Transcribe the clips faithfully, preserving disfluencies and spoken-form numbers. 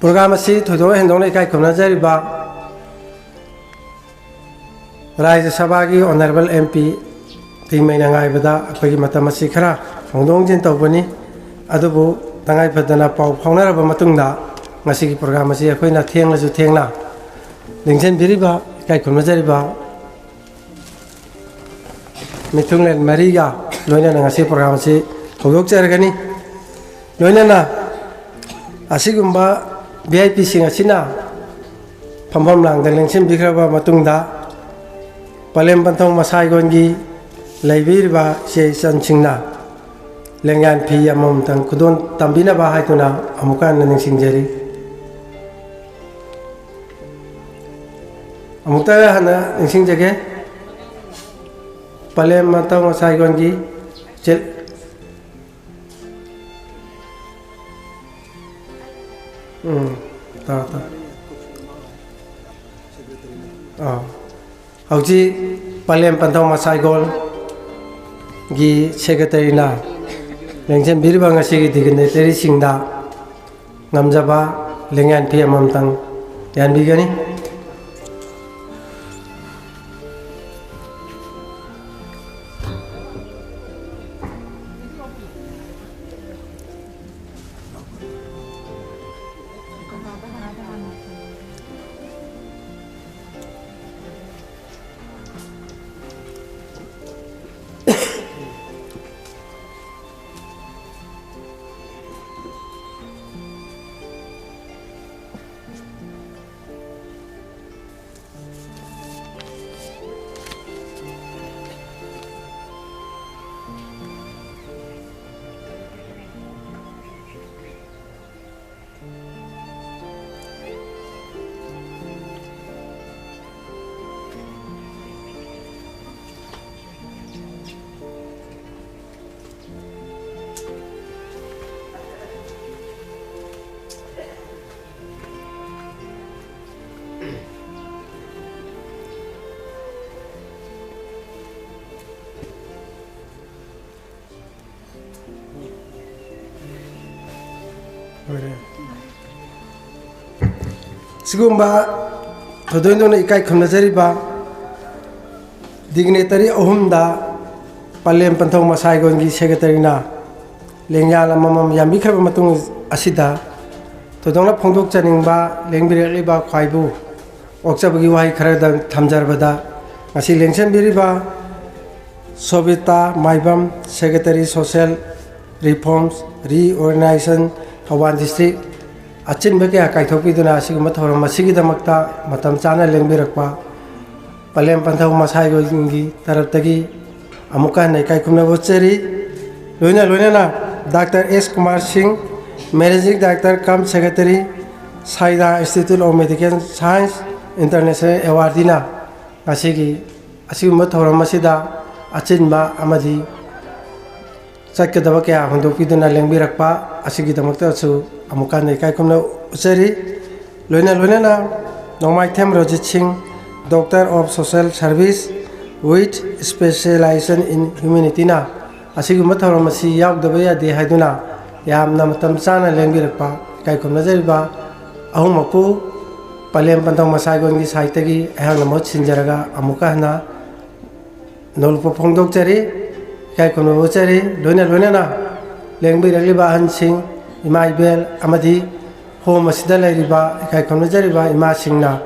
Programme ꯑꯁꯤ ꯊꯣꯏꯗꯣꯛ ꯍꯦꯟꯗꯣꯛꯅ ꯏꯀꯥꯏ ꯈꯨꯝꯅꯖꯔꯤꯕ ꯔꯥꯖ꯭ꯌ ꯁꯚꯥꯒꯤ ꯑꯣꯅꯔꯦꯕꯜ ꯑꯦꯝ ꯄꯤ ꯇꯤꯡꯃꯩꯅ ꯉꯥꯏꯕꯗ ꯑꯩꯈꯣꯏꯒꯤ ꯃꯇꯝ ꯑꯁꯤ ꯈꯔ ꯍꯣꯡꯗꯣꯛ ꯍꯣꯡꯖꯤꯟ ꯇꯧꯕꯅꯤ꯫ ꯑꯗꯨꯕꯨ ꯇꯉꯥꯏ ꯐꯗꯅ ꯄꯥꯎ ꯐꯥꯎꯅꯔꯕ ꯃꯇꯨꯡꯗ ꯉꯁꯤꯒꯤ ꯄ꯭ꯔꯣꯒ꯭ꯔꯥꯝ ꯑꯁꯤ ꯑꯩꯈꯣꯏꯅ ꯊꯦꯡꯂꯁꯨ ꯊꯦꯡꯅ ꯂꯦꯡꯁꯤꯟꯕꯤꯔꯤꯕ ꯏꯀꯥꯏ ꯈꯨꯝꯅꯖꯔꯤꯕ ꯃꯤꯊꯨꯡꯂꯦꯟ ꯃꯔꯤꯒ ꯂꯣꯏꯅꯅ ꯉꯁꯤ ꯄ꯭ꯔꯣꯒ꯭ꯔꯥꯝ ꯑꯁꯤ ꯍꯧꯗꯣꯛꯆꯔꯒꯅꯤ꯫ ꯂꯣꯏꯅꯅ ꯑꯁꯤꯒꯨꯝꯕ ꯚꯤ ꯑꯥꯏ ꯄꯤꯁꯤꯡ ꯑꯁꯤꯅ ꯐꯝꯐꯝ ꯂꯥꯡꯗ ꯂꯦꯡꯁꯤꯟꯕꯤꯈ꯭ꯔꯕ ꯃꯇꯨꯡꯗ, ꯄꯂꯦꯝ ꯄꯟꯊꯧ ꯃꯁꯥꯏꯒꯣꯟꯒꯤ ꯂꯩꯕꯤꯔꯤꯕ ꯏꯆꯦ ꯏꯆꯟꯁꯤꯡꯅ ꯂꯦꯡꯌꯥꯟ ꯐꯤ ꯑꯃꯃꯝꯇꯪ ꯈꯨꯗꯣꯜ ꯇꯝꯕꯤꯅꯕ ꯍꯥꯏꯗꯨꯅ ꯑꯃꯨꯛꯀ ꯍꯟꯅ ꯅꯤꯡꯁꯤꯡꯖꯔꯤ꯫ ꯑꯃꯨꯛꯇ ꯍꯟꯅ ꯅꯤꯡꯁꯤꯡꯖꯒꯦ, ꯄꯂꯦꯝ ꯄꯟꯊꯧ ꯃꯁꯥꯏꯒꯣꯟꯒꯤ ꯆꯦ-, ꯎꯝ, ꯇꯥ, ꯇꯥ꯫ ꯑꯥ꯫ ꯍꯧꯖꯤꯛ ꯄꯂꯦꯝ ꯄꯟꯊꯧ ꯃꯁꯥꯏꯒꯣꯜꯒꯤ ꯁꯦꯀ꯭ꯔꯦꯇꯔꯤꯅ ꯂꯦꯡꯁꯤꯟꯕꯤꯔꯤꯕ ꯉꯁꯤꯒꯤ ꯗꯤꯒꯅꯦꯇꯔꯤꯁꯤꯡꯗ ꯉꯝꯖꯕ ꯂꯦꯡꯌꯥꯟ ꯐꯤ ꯑꯃꯃꯝꯇꯪ ꯌꯥꯟꯕꯤꯒꯅꯤ꯫ ꯁꯤꯒꯨꯝꯕ ꯊꯣꯏꯗꯣꯛ ꯍꯦꯟꯗꯣꯛꯅ ꯏꯀꯥꯏ ꯈꯨꯝꯅꯖꯔꯤꯕ ꯗꯤꯒꯅꯦꯇꯔꯤ ꯑꯍꯨꯝꯗ ꯄꯂꯦꯝ ꯄꯟꯊꯧ ꯃꯁꯥꯏꯒꯣꯟꯒꯤ ꯁꯦꯀ꯭ꯔꯦꯇꯔꯤꯅ ꯂꯦꯡꯌꯥꯟ ꯑꯃꯃꯝ ꯌꯥꯟꯕꯤꯈ꯭ꯔꯕ ꯃꯇꯨꯡ ꯑꯁꯤꯗ, ꯊꯣꯏꯗꯣꯛꯅ ꯐꯣꯡꯗꯣꯛꯆꯅꯤꯡꯕ ꯂꯦꯡꯕꯤꯔꯛꯂꯤꯕ ꯈ꯭ꯋꯥꯏꯕꯨ ꯑꯣꯛꯆꯕꯒꯤ ꯋꯥꯍꯩ ꯈꯔꯗꯪ ꯊꯝꯖꯔꯕꯗ, ꯉꯁꯤ ꯂꯦꯡꯁꯤꯟꯕꯤꯔꯤꯕ ꯁꯣꯕꯤꯇꯥ ꯃꯥꯏꯕꯝ, secretary social reforms, reorganisation, Thoubal district, ꯑꯆꯤꯟꯕ ꯀꯌꯥ ꯀꯥꯏꯊꯣꯛꯄꯤꯗꯨꯅ ꯑꯁꯤꯒꯨꯝꯕ ꯊꯧꯔꯝ ꯑꯁꯤꯒꯤꯗꯃꯛꯇ ꯃꯇꯝ ꯆꯥꯅ ꯂꯦꯡꯕꯤꯔꯛꯄ ꯄꯂꯦꯝ ꯄꯟꯊꯧ ꯃꯁꯥꯏꯒꯤ ꯇꯔꯞꯇꯒꯤ ꯑꯃꯨꯛꯀ ꯍꯟꯅ ꯏꯀꯥꯏ ꯈꯨꯝꯅꯕ ꯎꯠꯆꯔꯤ꯫ ꯂꯣꯏꯅ ꯂꯣꯏꯅꯅ doctor S Kumar Singh, managing director cum secretary, Saida institute of medical science international ꯑꯦꯋꯥꯔꯗꯤꯅ ꯉꯁꯤꯒꯤ ꯑꯁꯤꯒꯨꯝꯕ ꯊꯧꯔꯝ ꯑꯁꯤꯗ ꯑꯆꯤꯟꯕ ꯑꯃꯗꯤ ꯆꯠꯀꯗꯕ ꯀꯌꯥ ꯍꯣꯟꯗꯣꯛꯄꯤꯗꯨꯅ ꯂꯦꯡꯕꯤꯔꯛꯄ ꯑꯁꯤꯒꯤꯗꯃꯛꯇꯁꯨ ꯑꯃꯨꯛꯀ ꯍꯟꯅ ꯏꯀꯥꯏ ꯈꯨꯝꯅ ꯎꯠꯆꯔꯤ꯫ ꯂꯣꯏꯅ ꯂꯣꯏꯅꯅ ꯅꯣꯡꯃꯥꯏꯊꯦꯝ ꯔꯣꯖꯤꯠ ꯁꯤꯡ, Doctor of Social Service with Specialization in Humanityꯅ ꯑꯁꯤꯒꯨꯝꯕ ꯊꯧꯔꯝ ꯑꯁꯤ ꯌꯥꯎꯗꯕ ꯌꯥꯗꯦ ꯍꯥꯏꯗꯨꯅ ꯌꯥꯝꯅ ꯃꯇꯝ ꯆꯥꯅ ꯂꯦꯡꯕꯤꯔꯛꯄ ꯏꯀꯥꯏ ꯈꯨꯝꯅꯖꯔꯤꯕ ꯑꯍꯨꯝꯃꯛꯄꯨ ꯄꯂꯦꯝ ꯄꯟꯊꯧ ꯃꯁꯥꯏꯒꯣꯟꯒꯤ ꯁꯥꯏꯠꯇꯒꯤ ꯑꯩꯍꯥꯛꯅ ꯃꯍꯨꯠ ꯁꯤꯟꯖꯔꯒ ꯑꯃꯨꯛꯀ ꯍꯟꯅ ꯅꯣꯂꯨꯛꯄ ꯐꯣꯡꯗꯣꯛꯆꯔꯤ, ꯏꯀꯥꯏ ꯈꯨꯝꯅꯕ ꯎꯠꯆꯔꯤ꯫ ꯂꯣꯏꯅ ꯂꯣꯏꯅꯅ ꯂꯦꯡꯕꯤꯔꯛꯂꯤꯕ ꯑꯍꯟꯁꯤꯡ, ꯏꯃꯥ ꯏꯕꯦꯜ ꯑꯃꯗꯤ ꯍꯣꯝ ꯑꯁꯤꯗ ꯂꯩꯔꯤꯕ ꯏꯀꯥꯏ ꯈꯨꯝꯅꯖꯔꯤꯕ ꯏꯃꯥꯁꯤꯡꯅ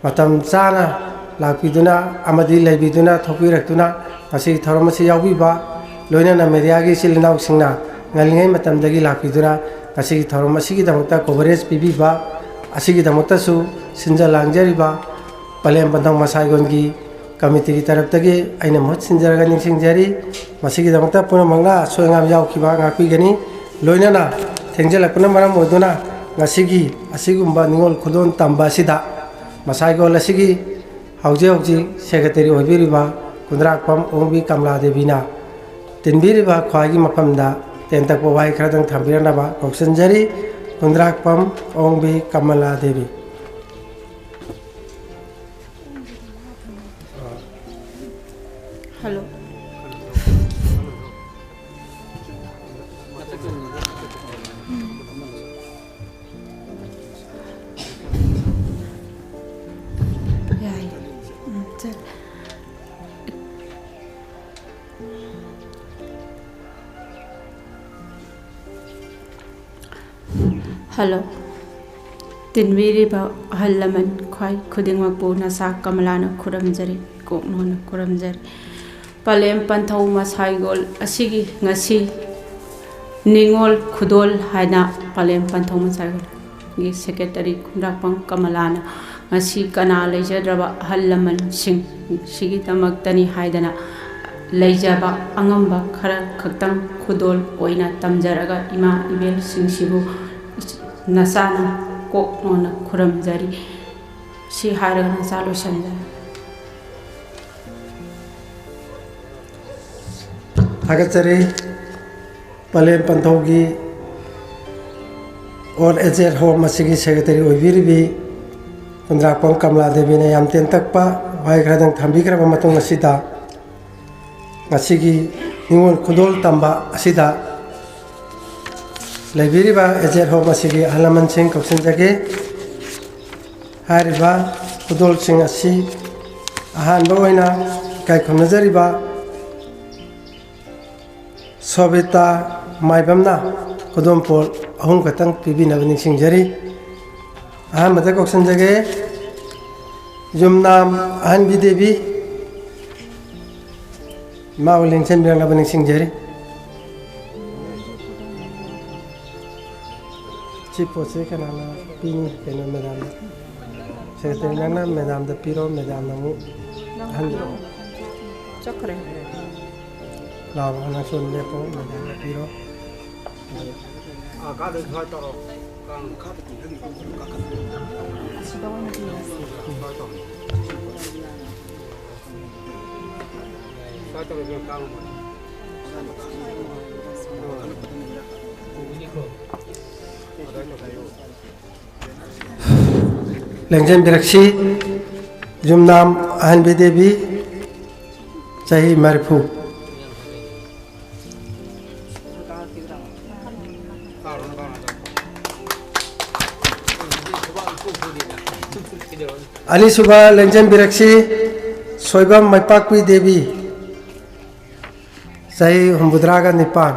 ꯃꯇꯝ ꯆꯥꯅ ꯂꯥꯛꯄꯤꯗꯨꯅ ꯑꯃꯗꯤ ꯂꯩꯕꯤꯗꯨꯅ ꯊꯣꯛꯄꯤꯔꯛꯇꯨꯅ ꯉꯁꯤꯒꯤ ꯊꯧꯔꯝ ꯑꯁꯤ ꯌꯥꯎꯕꯤꯕ, ꯂꯣꯏꯅꯅ ꯃꯦꯗꯤꯌꯥꯒꯤ ꯏꯆꯤꯜ ꯏꯅꯥꯎꯁꯤꯡꯅ ꯉꯜꯂꯤꯉꯩ ꯃꯇꯝꯗꯒꯤ ꯂꯥꯛꯄꯤꯗꯨꯅ ꯉꯁꯤꯒꯤ ꯊꯧꯔꯝ ꯑꯁꯤꯒꯤꯗꯃꯛꯇ ꯀꯣꯚꯔꯦꯖ ꯄꯤꯕꯤꯕ ꯑꯁꯤꯒꯤꯗꯃꯛꯇꯁꯨ ꯁꯤꯟꯖ ꯂꯥꯡꯖꯔꯤꯕ ꯄꯂꯦꯝ ꯄꯟꯊꯧ ꯃꯁꯥꯏꯒꯣꯟꯒꯤ ꯀꯃꯤꯇꯤꯒꯤ ꯇꯔꯞꯇꯒꯤ ꯑꯩꯅ ꯃꯍꯨꯠ ꯁꯤꯟꯖꯔꯒ ꯅꯤꯡꯁꯤꯡꯖꯔꯤ꯫ ꯃꯁꯤꯒꯤꯗꯃꯛꯇ ꯄꯨꯝꯅꯃꯛꯅ ꯑꯁꯣꯏ ꯑꯉꯥꯝ ꯌꯥꯎꯈꯤꯕ ꯉꯥꯛꯄꯤꯒꯅꯤ꯫ ꯂꯣꯏꯅꯅ ꯊꯦꯡꯖꯤꯜꯂꯛꯄꯅ ꯃꯔꯝ ꯑꯣꯏꯗꯨꯅ ꯉꯁꯤꯒꯤ ꯑꯁꯤꯒꯨꯝꯕ ꯅꯤꯉꯣꯜ ꯈꯨꯗꯣꯜ ꯇꯝꯕ ꯑꯁꯤꯗ ꯃꯁꯥꯏꯒꯣꯟ ꯑꯁꯤꯒꯤ ꯍꯧꯖꯤꯛ ꯍꯧꯖꯤꯛ ꯁꯦꯀ꯭ꯔꯦꯇꯔꯤ ꯑꯣꯏꯕꯤꯔꯤꯕ ꯀꯨꯟꯗ꯭ꯔꯥꯛꯄꯝ ꯑꯣꯡꯕꯤ ꯀꯃꯂꯥ ꯗꯦꯕꯤꯅ ꯇꯤꯟꯕꯤꯔꯤꯕ ꯈ꯭ꯋꯥꯏꯒꯤ ꯃꯐꯝꯗ ꯇꯦꯟ ꯇꯛꯄ ꯋꯥꯍꯩ ꯈꯔꯗꯪ ꯊꯝꯕꯤꯔꯛꯅꯕ ꯀꯧꯁꯤꯟꯖꯔꯤ꯫ ꯀꯨꯟꯗ꯭ꯔꯥꯛꯄꯝ ꯑꯣꯡꯕꯤ ꯀꯃꯂꯥ ꯗꯦꯕꯤ꯫ ꯍꯜꯂꯣ꯫ ꯍꯜꯂꯣ꯫ ꯇꯤꯟꯕꯤꯔꯤꯕ ꯑꯍꯜ ꯂꯃꯟ ꯈ꯭ꯋꯥꯏ ꯈꯨꯗꯤꯡꯃꯛꯄꯨ ꯅꯆꯥ ꯀꯃꯂꯥꯅ ꯈꯨꯔꯨꯝꯖꯔꯤ, ꯀꯣꯛꯅꯣꯅ ꯈꯨꯔꯨꯝꯖꯔꯤ꯫ ꯄꯂꯦꯝ ꯄꯟꯊꯧ ꯃꯁꯥꯏꯒꯣꯜ ꯑꯁꯤꯒꯤ ꯉꯁꯤ ꯅꯤꯉꯣꯜ ꯈꯨꯗꯣꯜ ꯍꯥꯏꯅ ꯄꯂꯦꯝ ꯄꯟꯊꯧ ꯃꯁꯥꯏꯒꯣꯜꯒꯤ ꯁꯦꯀ꯭ꯔꯦꯇꯔꯤ ꯈꯨꯟꯗ꯭ꯔꯥꯛꯄꯝ ꯀꯃꯂꯥꯅ ꯉꯁꯤ ꯀꯅꯥ ꯂꯩꯖꯗ꯭ꯔꯕ ꯑꯍꯜ ꯂꯃꯟꯁꯤꯡ ꯁꯤꯒꯤꯗꯃꯛꯇꯅꯤ ꯍꯥꯏꯗꯅ ꯂꯩꯖꯕ ꯑꯉꯝꯕ ꯈꯔ ꯈꯛꯇꯪ ꯈꯨꯗꯣꯜ ꯑꯣꯏꯅ ꯇꯝꯖꯔꯒ ꯏꯃꯥ ꯏꯕꯦꯜꯁꯤꯡꯁꯤꯕꯨ ꯅꯆꯥꯅ ꯀꯣꯛꯅꯣꯅ ꯈꯨꯔꯨꯝꯖꯔꯤ꯫ ꯁꯤ ꯍꯥꯏꯔꯒ ꯅꯆꯥ ꯂꯣꯏꯁꯤꯟꯖꯔꯦ꯫ ꯊꯥꯒꯠꯆꯔꯤ꯫ ꯄꯂꯦꯝ ꯄꯟꯊꯧꯒꯤ ꯑꯣꯜ ꯑꯦꯖ ꯍꯣꯝ ꯑꯁꯤꯒꯤ ꯁꯦꯀ꯭ꯔꯦꯇꯔꯤ ꯑꯣꯏꯕꯤꯔꯤꯕꯤ ꯈꯨꯟꯗ꯭ꯔꯥꯛꯄꯝ ꯀꯃꯂꯥ ꯗꯦꯕꯤꯅ ꯌꯥꯝ ꯇꯦꯟꯇꯛꯄ ꯋꯥꯍꯩ ꯈꯔꯗꯪ ꯊꯝꯕꯤꯈ꯭ꯔꯕ ꯃꯇꯨꯡ ꯑꯁꯤꯗ, ꯉꯁꯤꯒꯤ ꯅꯤꯉꯣꯜ ꯈꯨꯗꯣꯜ ꯇꯝꯕ ꯑꯁꯤꯗ ꯂꯩꯕꯤꯔꯤꯕ ꯑꯦꯖ ꯍꯣꯝ ꯑꯁꯤꯒꯤ ꯑꯍꯜ ꯂꯃꯟꯁꯤꯡ ꯀꯧꯁꯤꯟꯖꯒꯦ꯫ ꯍꯥꯏꯔꯤꯕ ꯈꯨꯗꯣꯜꯁꯤꯡ ꯑꯁꯤ ꯑꯍꯥꯟꯕ ꯑꯣꯏꯅ ꯏꯀꯥꯏ ꯈꯨꯝꯅꯖꯔꯤꯕ ꯁꯣꯕꯤꯇꯥ ꯃꯥꯏꯕꯝꯅ ꯈꯨꯗꯣꯜꯄꯣꯠ ꯑꯍꯨꯝ ꯈꯛꯇꯪ ꯄꯤꯕꯤꯅꯕ ꯅꯤꯡꯁꯤꯡꯖꯔꯤ꯫ ꯑꯍꯥꯟꯕꯗ ꯀꯧꯁꯤꯟꯖꯒꯦ, ꯌꯨꯝꯅꯥꯝ ꯑꯍꯟꯕꯤ ꯗꯦꯕꯤ, ꯏꯃꯥꯕꯨ ꯂꯦꯡꯁꯤꯟꯕꯤꯔꯛꯅꯕ ꯅꯤꯡꯁꯤꯡꯖꯔꯤ꯫ ꯁꯤ ꯄꯣꯠꯁꯦ ꯀꯅꯥꯅ ꯄꯤꯅꯤ? ꯀꯩꯅꯣ, ꯃꯦꯗꯥꯝꯗ꯫ ꯁꯦꯀ꯭ꯔꯦꯇꯔꯤ, ꯅꯪꯅ ꯃꯦꯗꯥꯝꯗ ꯄꯤꯔꯣ, ꯃꯦꯗꯥꯝꯅ ꯑꯃꯨꯛ ꯑꯍꯟ ꯆꯠꯈ꯭ꯔꯦ꯫ ꯂꯥꯛꯑꯣ, ꯅꯪꯁꯨ ꯂꯦꯞꯄꯣ, ꯃꯦꯗꯥꯝꯗ ꯄꯤꯔꯣ꯫ ꯑꯥ, ꯀꯥꯗ ꯁ꯭ꯋꯥꯏ ꯇꯧꯔꯣ꯫ ꯀꯥꯡ ꯃꯈꯥꯗ ꯀꯨꯝꯊꯈꯤꯕ ꯀꯥꯈꯠꯂꯛꯄ꯫ ꯑꯁꯤꯗ ꯑꯣꯏꯅ ꯄꯤꯔꯁꯤ꯫ ꯁ꯭ꯋꯥꯏ ꯇꯧꯔꯣ꯫ ꯁ꯭ꯋꯥꯏ ꯇꯧꯔꯣ, ꯏꯕꯦꯝꯃ, ꯀꯥꯡ ꯃꯈꯥꯗ꯫ ꯂꯦꯡꯖꯟꯕꯤꯔꯛꯁꯤ꯫ ꯌꯨꯝꯅꯥꯝ ꯑꯍꯟꯕꯤ ꯗꯦꯕꯤ, ꯆꯍꯤ ꯃꯔꯤꯐꯨ꯫ ꯑꯅꯤꯁꯨꯕ ꯂꯦꯡꯖꯟꯕꯤꯔꯛꯁꯤ, ꯁꯣꯏꯕꯝ ꯃꯩꯄꯥꯛꯄꯤ ꯗꯦꯕꯤ, ꯆꯍꯤ ꯍꯨꯝꯐꯨꯇꯔꯥꯒ ꯅꯤꯄꯥꯟ꯫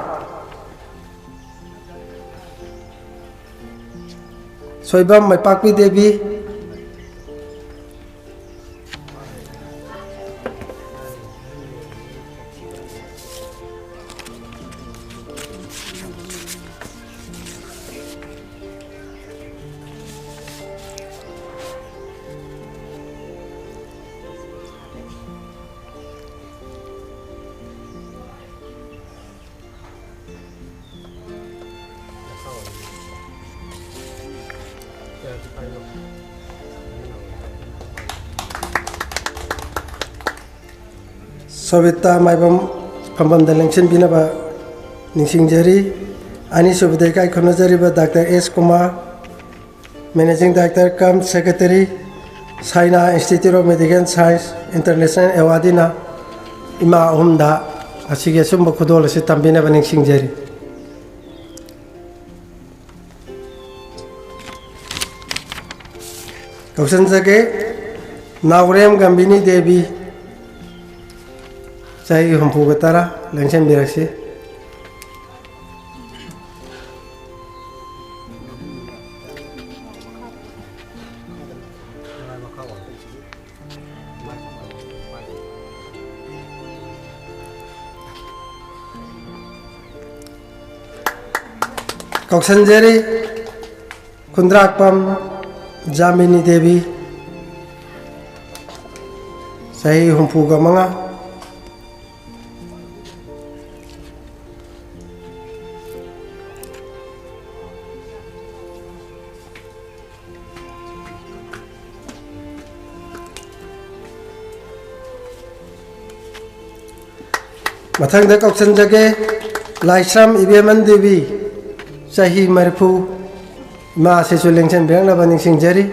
ꯁꯣꯏꯕꯝ ꯃꯩꯄꯥꯛꯄꯤ ꯗꯦꯕꯤ꯫ ꯁꯣꯕꯤꯇꯥ ꯃꯥꯏꯕꯝ ꯐꯝꯐꯝꯗ ꯂꯦꯡꯁꯤꯟꯕꯤꯅꯕ ꯅꯤꯡꯁꯤꯡꯖꯔꯤ꯫ ꯑꯅꯤꯁꯨꯕꯗ ꯏꯀꯥꯏ ꯈꯨꯝꯅꯖꯔꯤꯕ doctor S Kumar, Managing Director cum Secretary, China Institute of Medical Science International Awardina ꯏꯃꯥ ꯑꯍꯨꯝꯗ ꯉꯁꯤꯒꯤ ꯑꯆꯨꯝꯕ ꯈꯨꯗꯣꯜ ꯑꯁꯤ ꯇꯝꯕꯤꯅꯕ ꯅꯤꯡꯁꯤꯡꯖꯔꯤ꯫ ꯀꯧꯁꯟꯖꯒꯦ, ꯅꯥꯎꯔꯦꯝ ꯒꯝꯚꯤꯅꯤ ꯗꯦꯕꯤ, ꯆꯍꯤ ꯍꯨꯝꯐꯨꯒ ꯇꯔꯥ, ꯂꯦꯡꯁꯤꯟꯕꯤꯔꯛꯁꯤ꯫ ꯀꯧꯁꯟꯖꯔꯤ, ꯈꯨꯟꯗ꯭ꯔꯥꯛꯄꯝ ꯖꯥꯃꯤꯅꯤ ꯗꯦꯕꯤ, ꯆꯍꯤ ꯍꯨꯝꯐꯨꯒ ꯃꯉꯥ꯫ ꯃꯊꯪꯗ ꯀꯧꯁꯟꯖꯒꯦ, ꯂꯥꯏꯁ꯭ꯔꯝ ꯏꯕꯦꯝꯍꯟ ꯗꯦꯕꯤ, ꯆꯍꯤ ꯃꯔꯤꯐꯨ, ꯏꯃꯥ ꯑꯁꯤꯁꯨ ꯂꯦꯡꯁꯤꯟꯕꯤꯔꯛꯅꯕ ꯅꯤꯡꯁꯤꯡꯖꯔꯤ꯫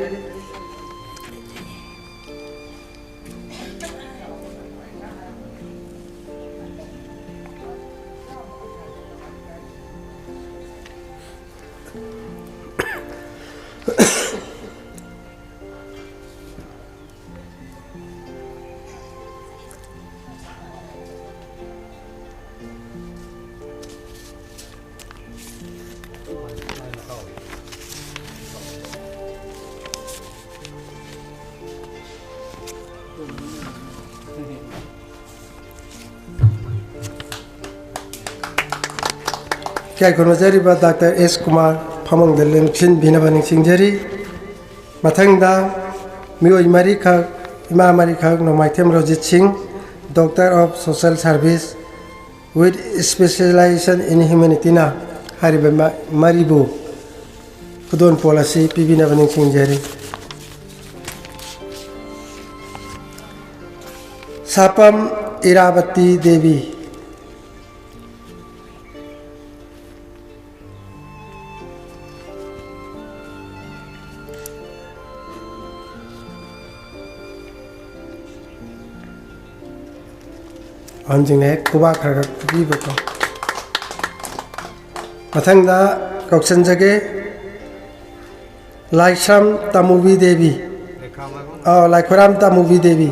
ꯏꯀꯥꯏ ꯈꯨꯝꯅꯖꯔꯤꯕ ꯗꯥꯛꯇꯔ ꯑꯦꯁ ꯀꯨꯃꯥꯔ ꯐꯃꯨꯡꯗ ꯂꯦꯡꯁꯤꯟꯕꯤꯅꯕ ꯅꯤꯡꯁꯤꯡꯖꯔꯤ꯫ ꯃꯊꯪꯗ ꯃꯤꯑꯣꯏ ꯃꯔꯤꯈꯛ, ꯏꯃꯥ ꯃꯔꯤꯈꯛ, ꯅꯣꯡꯃꯥꯏꯊꯦꯝ ꯔꯣꯖꯤꯠ ꯁꯤꯡ, Doctor of Social Service with Specialization in Humanityꯅ ꯍꯥꯏꯔꯤꯕ ꯃ-, ꯃꯔꯤꯕꯨ ꯈꯨꯗꯣꯜꯄꯣꯠ ꯑꯁꯤ ꯄꯤꯕꯤꯅꯕ ꯅꯤꯡꯁꯤꯡꯖꯔꯤ꯫ ꯁꯥꯄꯝ ꯏꯔꯥꯕꯇꯤ ꯗꯦꯕꯤ꯫ ꯑꯍꯟꯁꯤꯡꯅ ꯍꯦꯛ ꯈꯨꯕꯥꯛ ꯈꯔ ꯈꯔ ꯈꯨꯕꯤꯕꯀꯣ꯫ ꯃꯊꯪꯗ ꯀꯧꯁꯟꯖꯒꯦ, ꯂꯥꯏꯁ꯭ꯔꯝ ꯇꯃꯨꯕꯤ ꯗꯦꯕꯤ꯫ ꯑꯥꯎ, ꯂꯥꯏꯈꯣꯏꯔꯥꯝ ꯇꯃꯨꯕꯤ ꯗꯦꯕꯤ꯫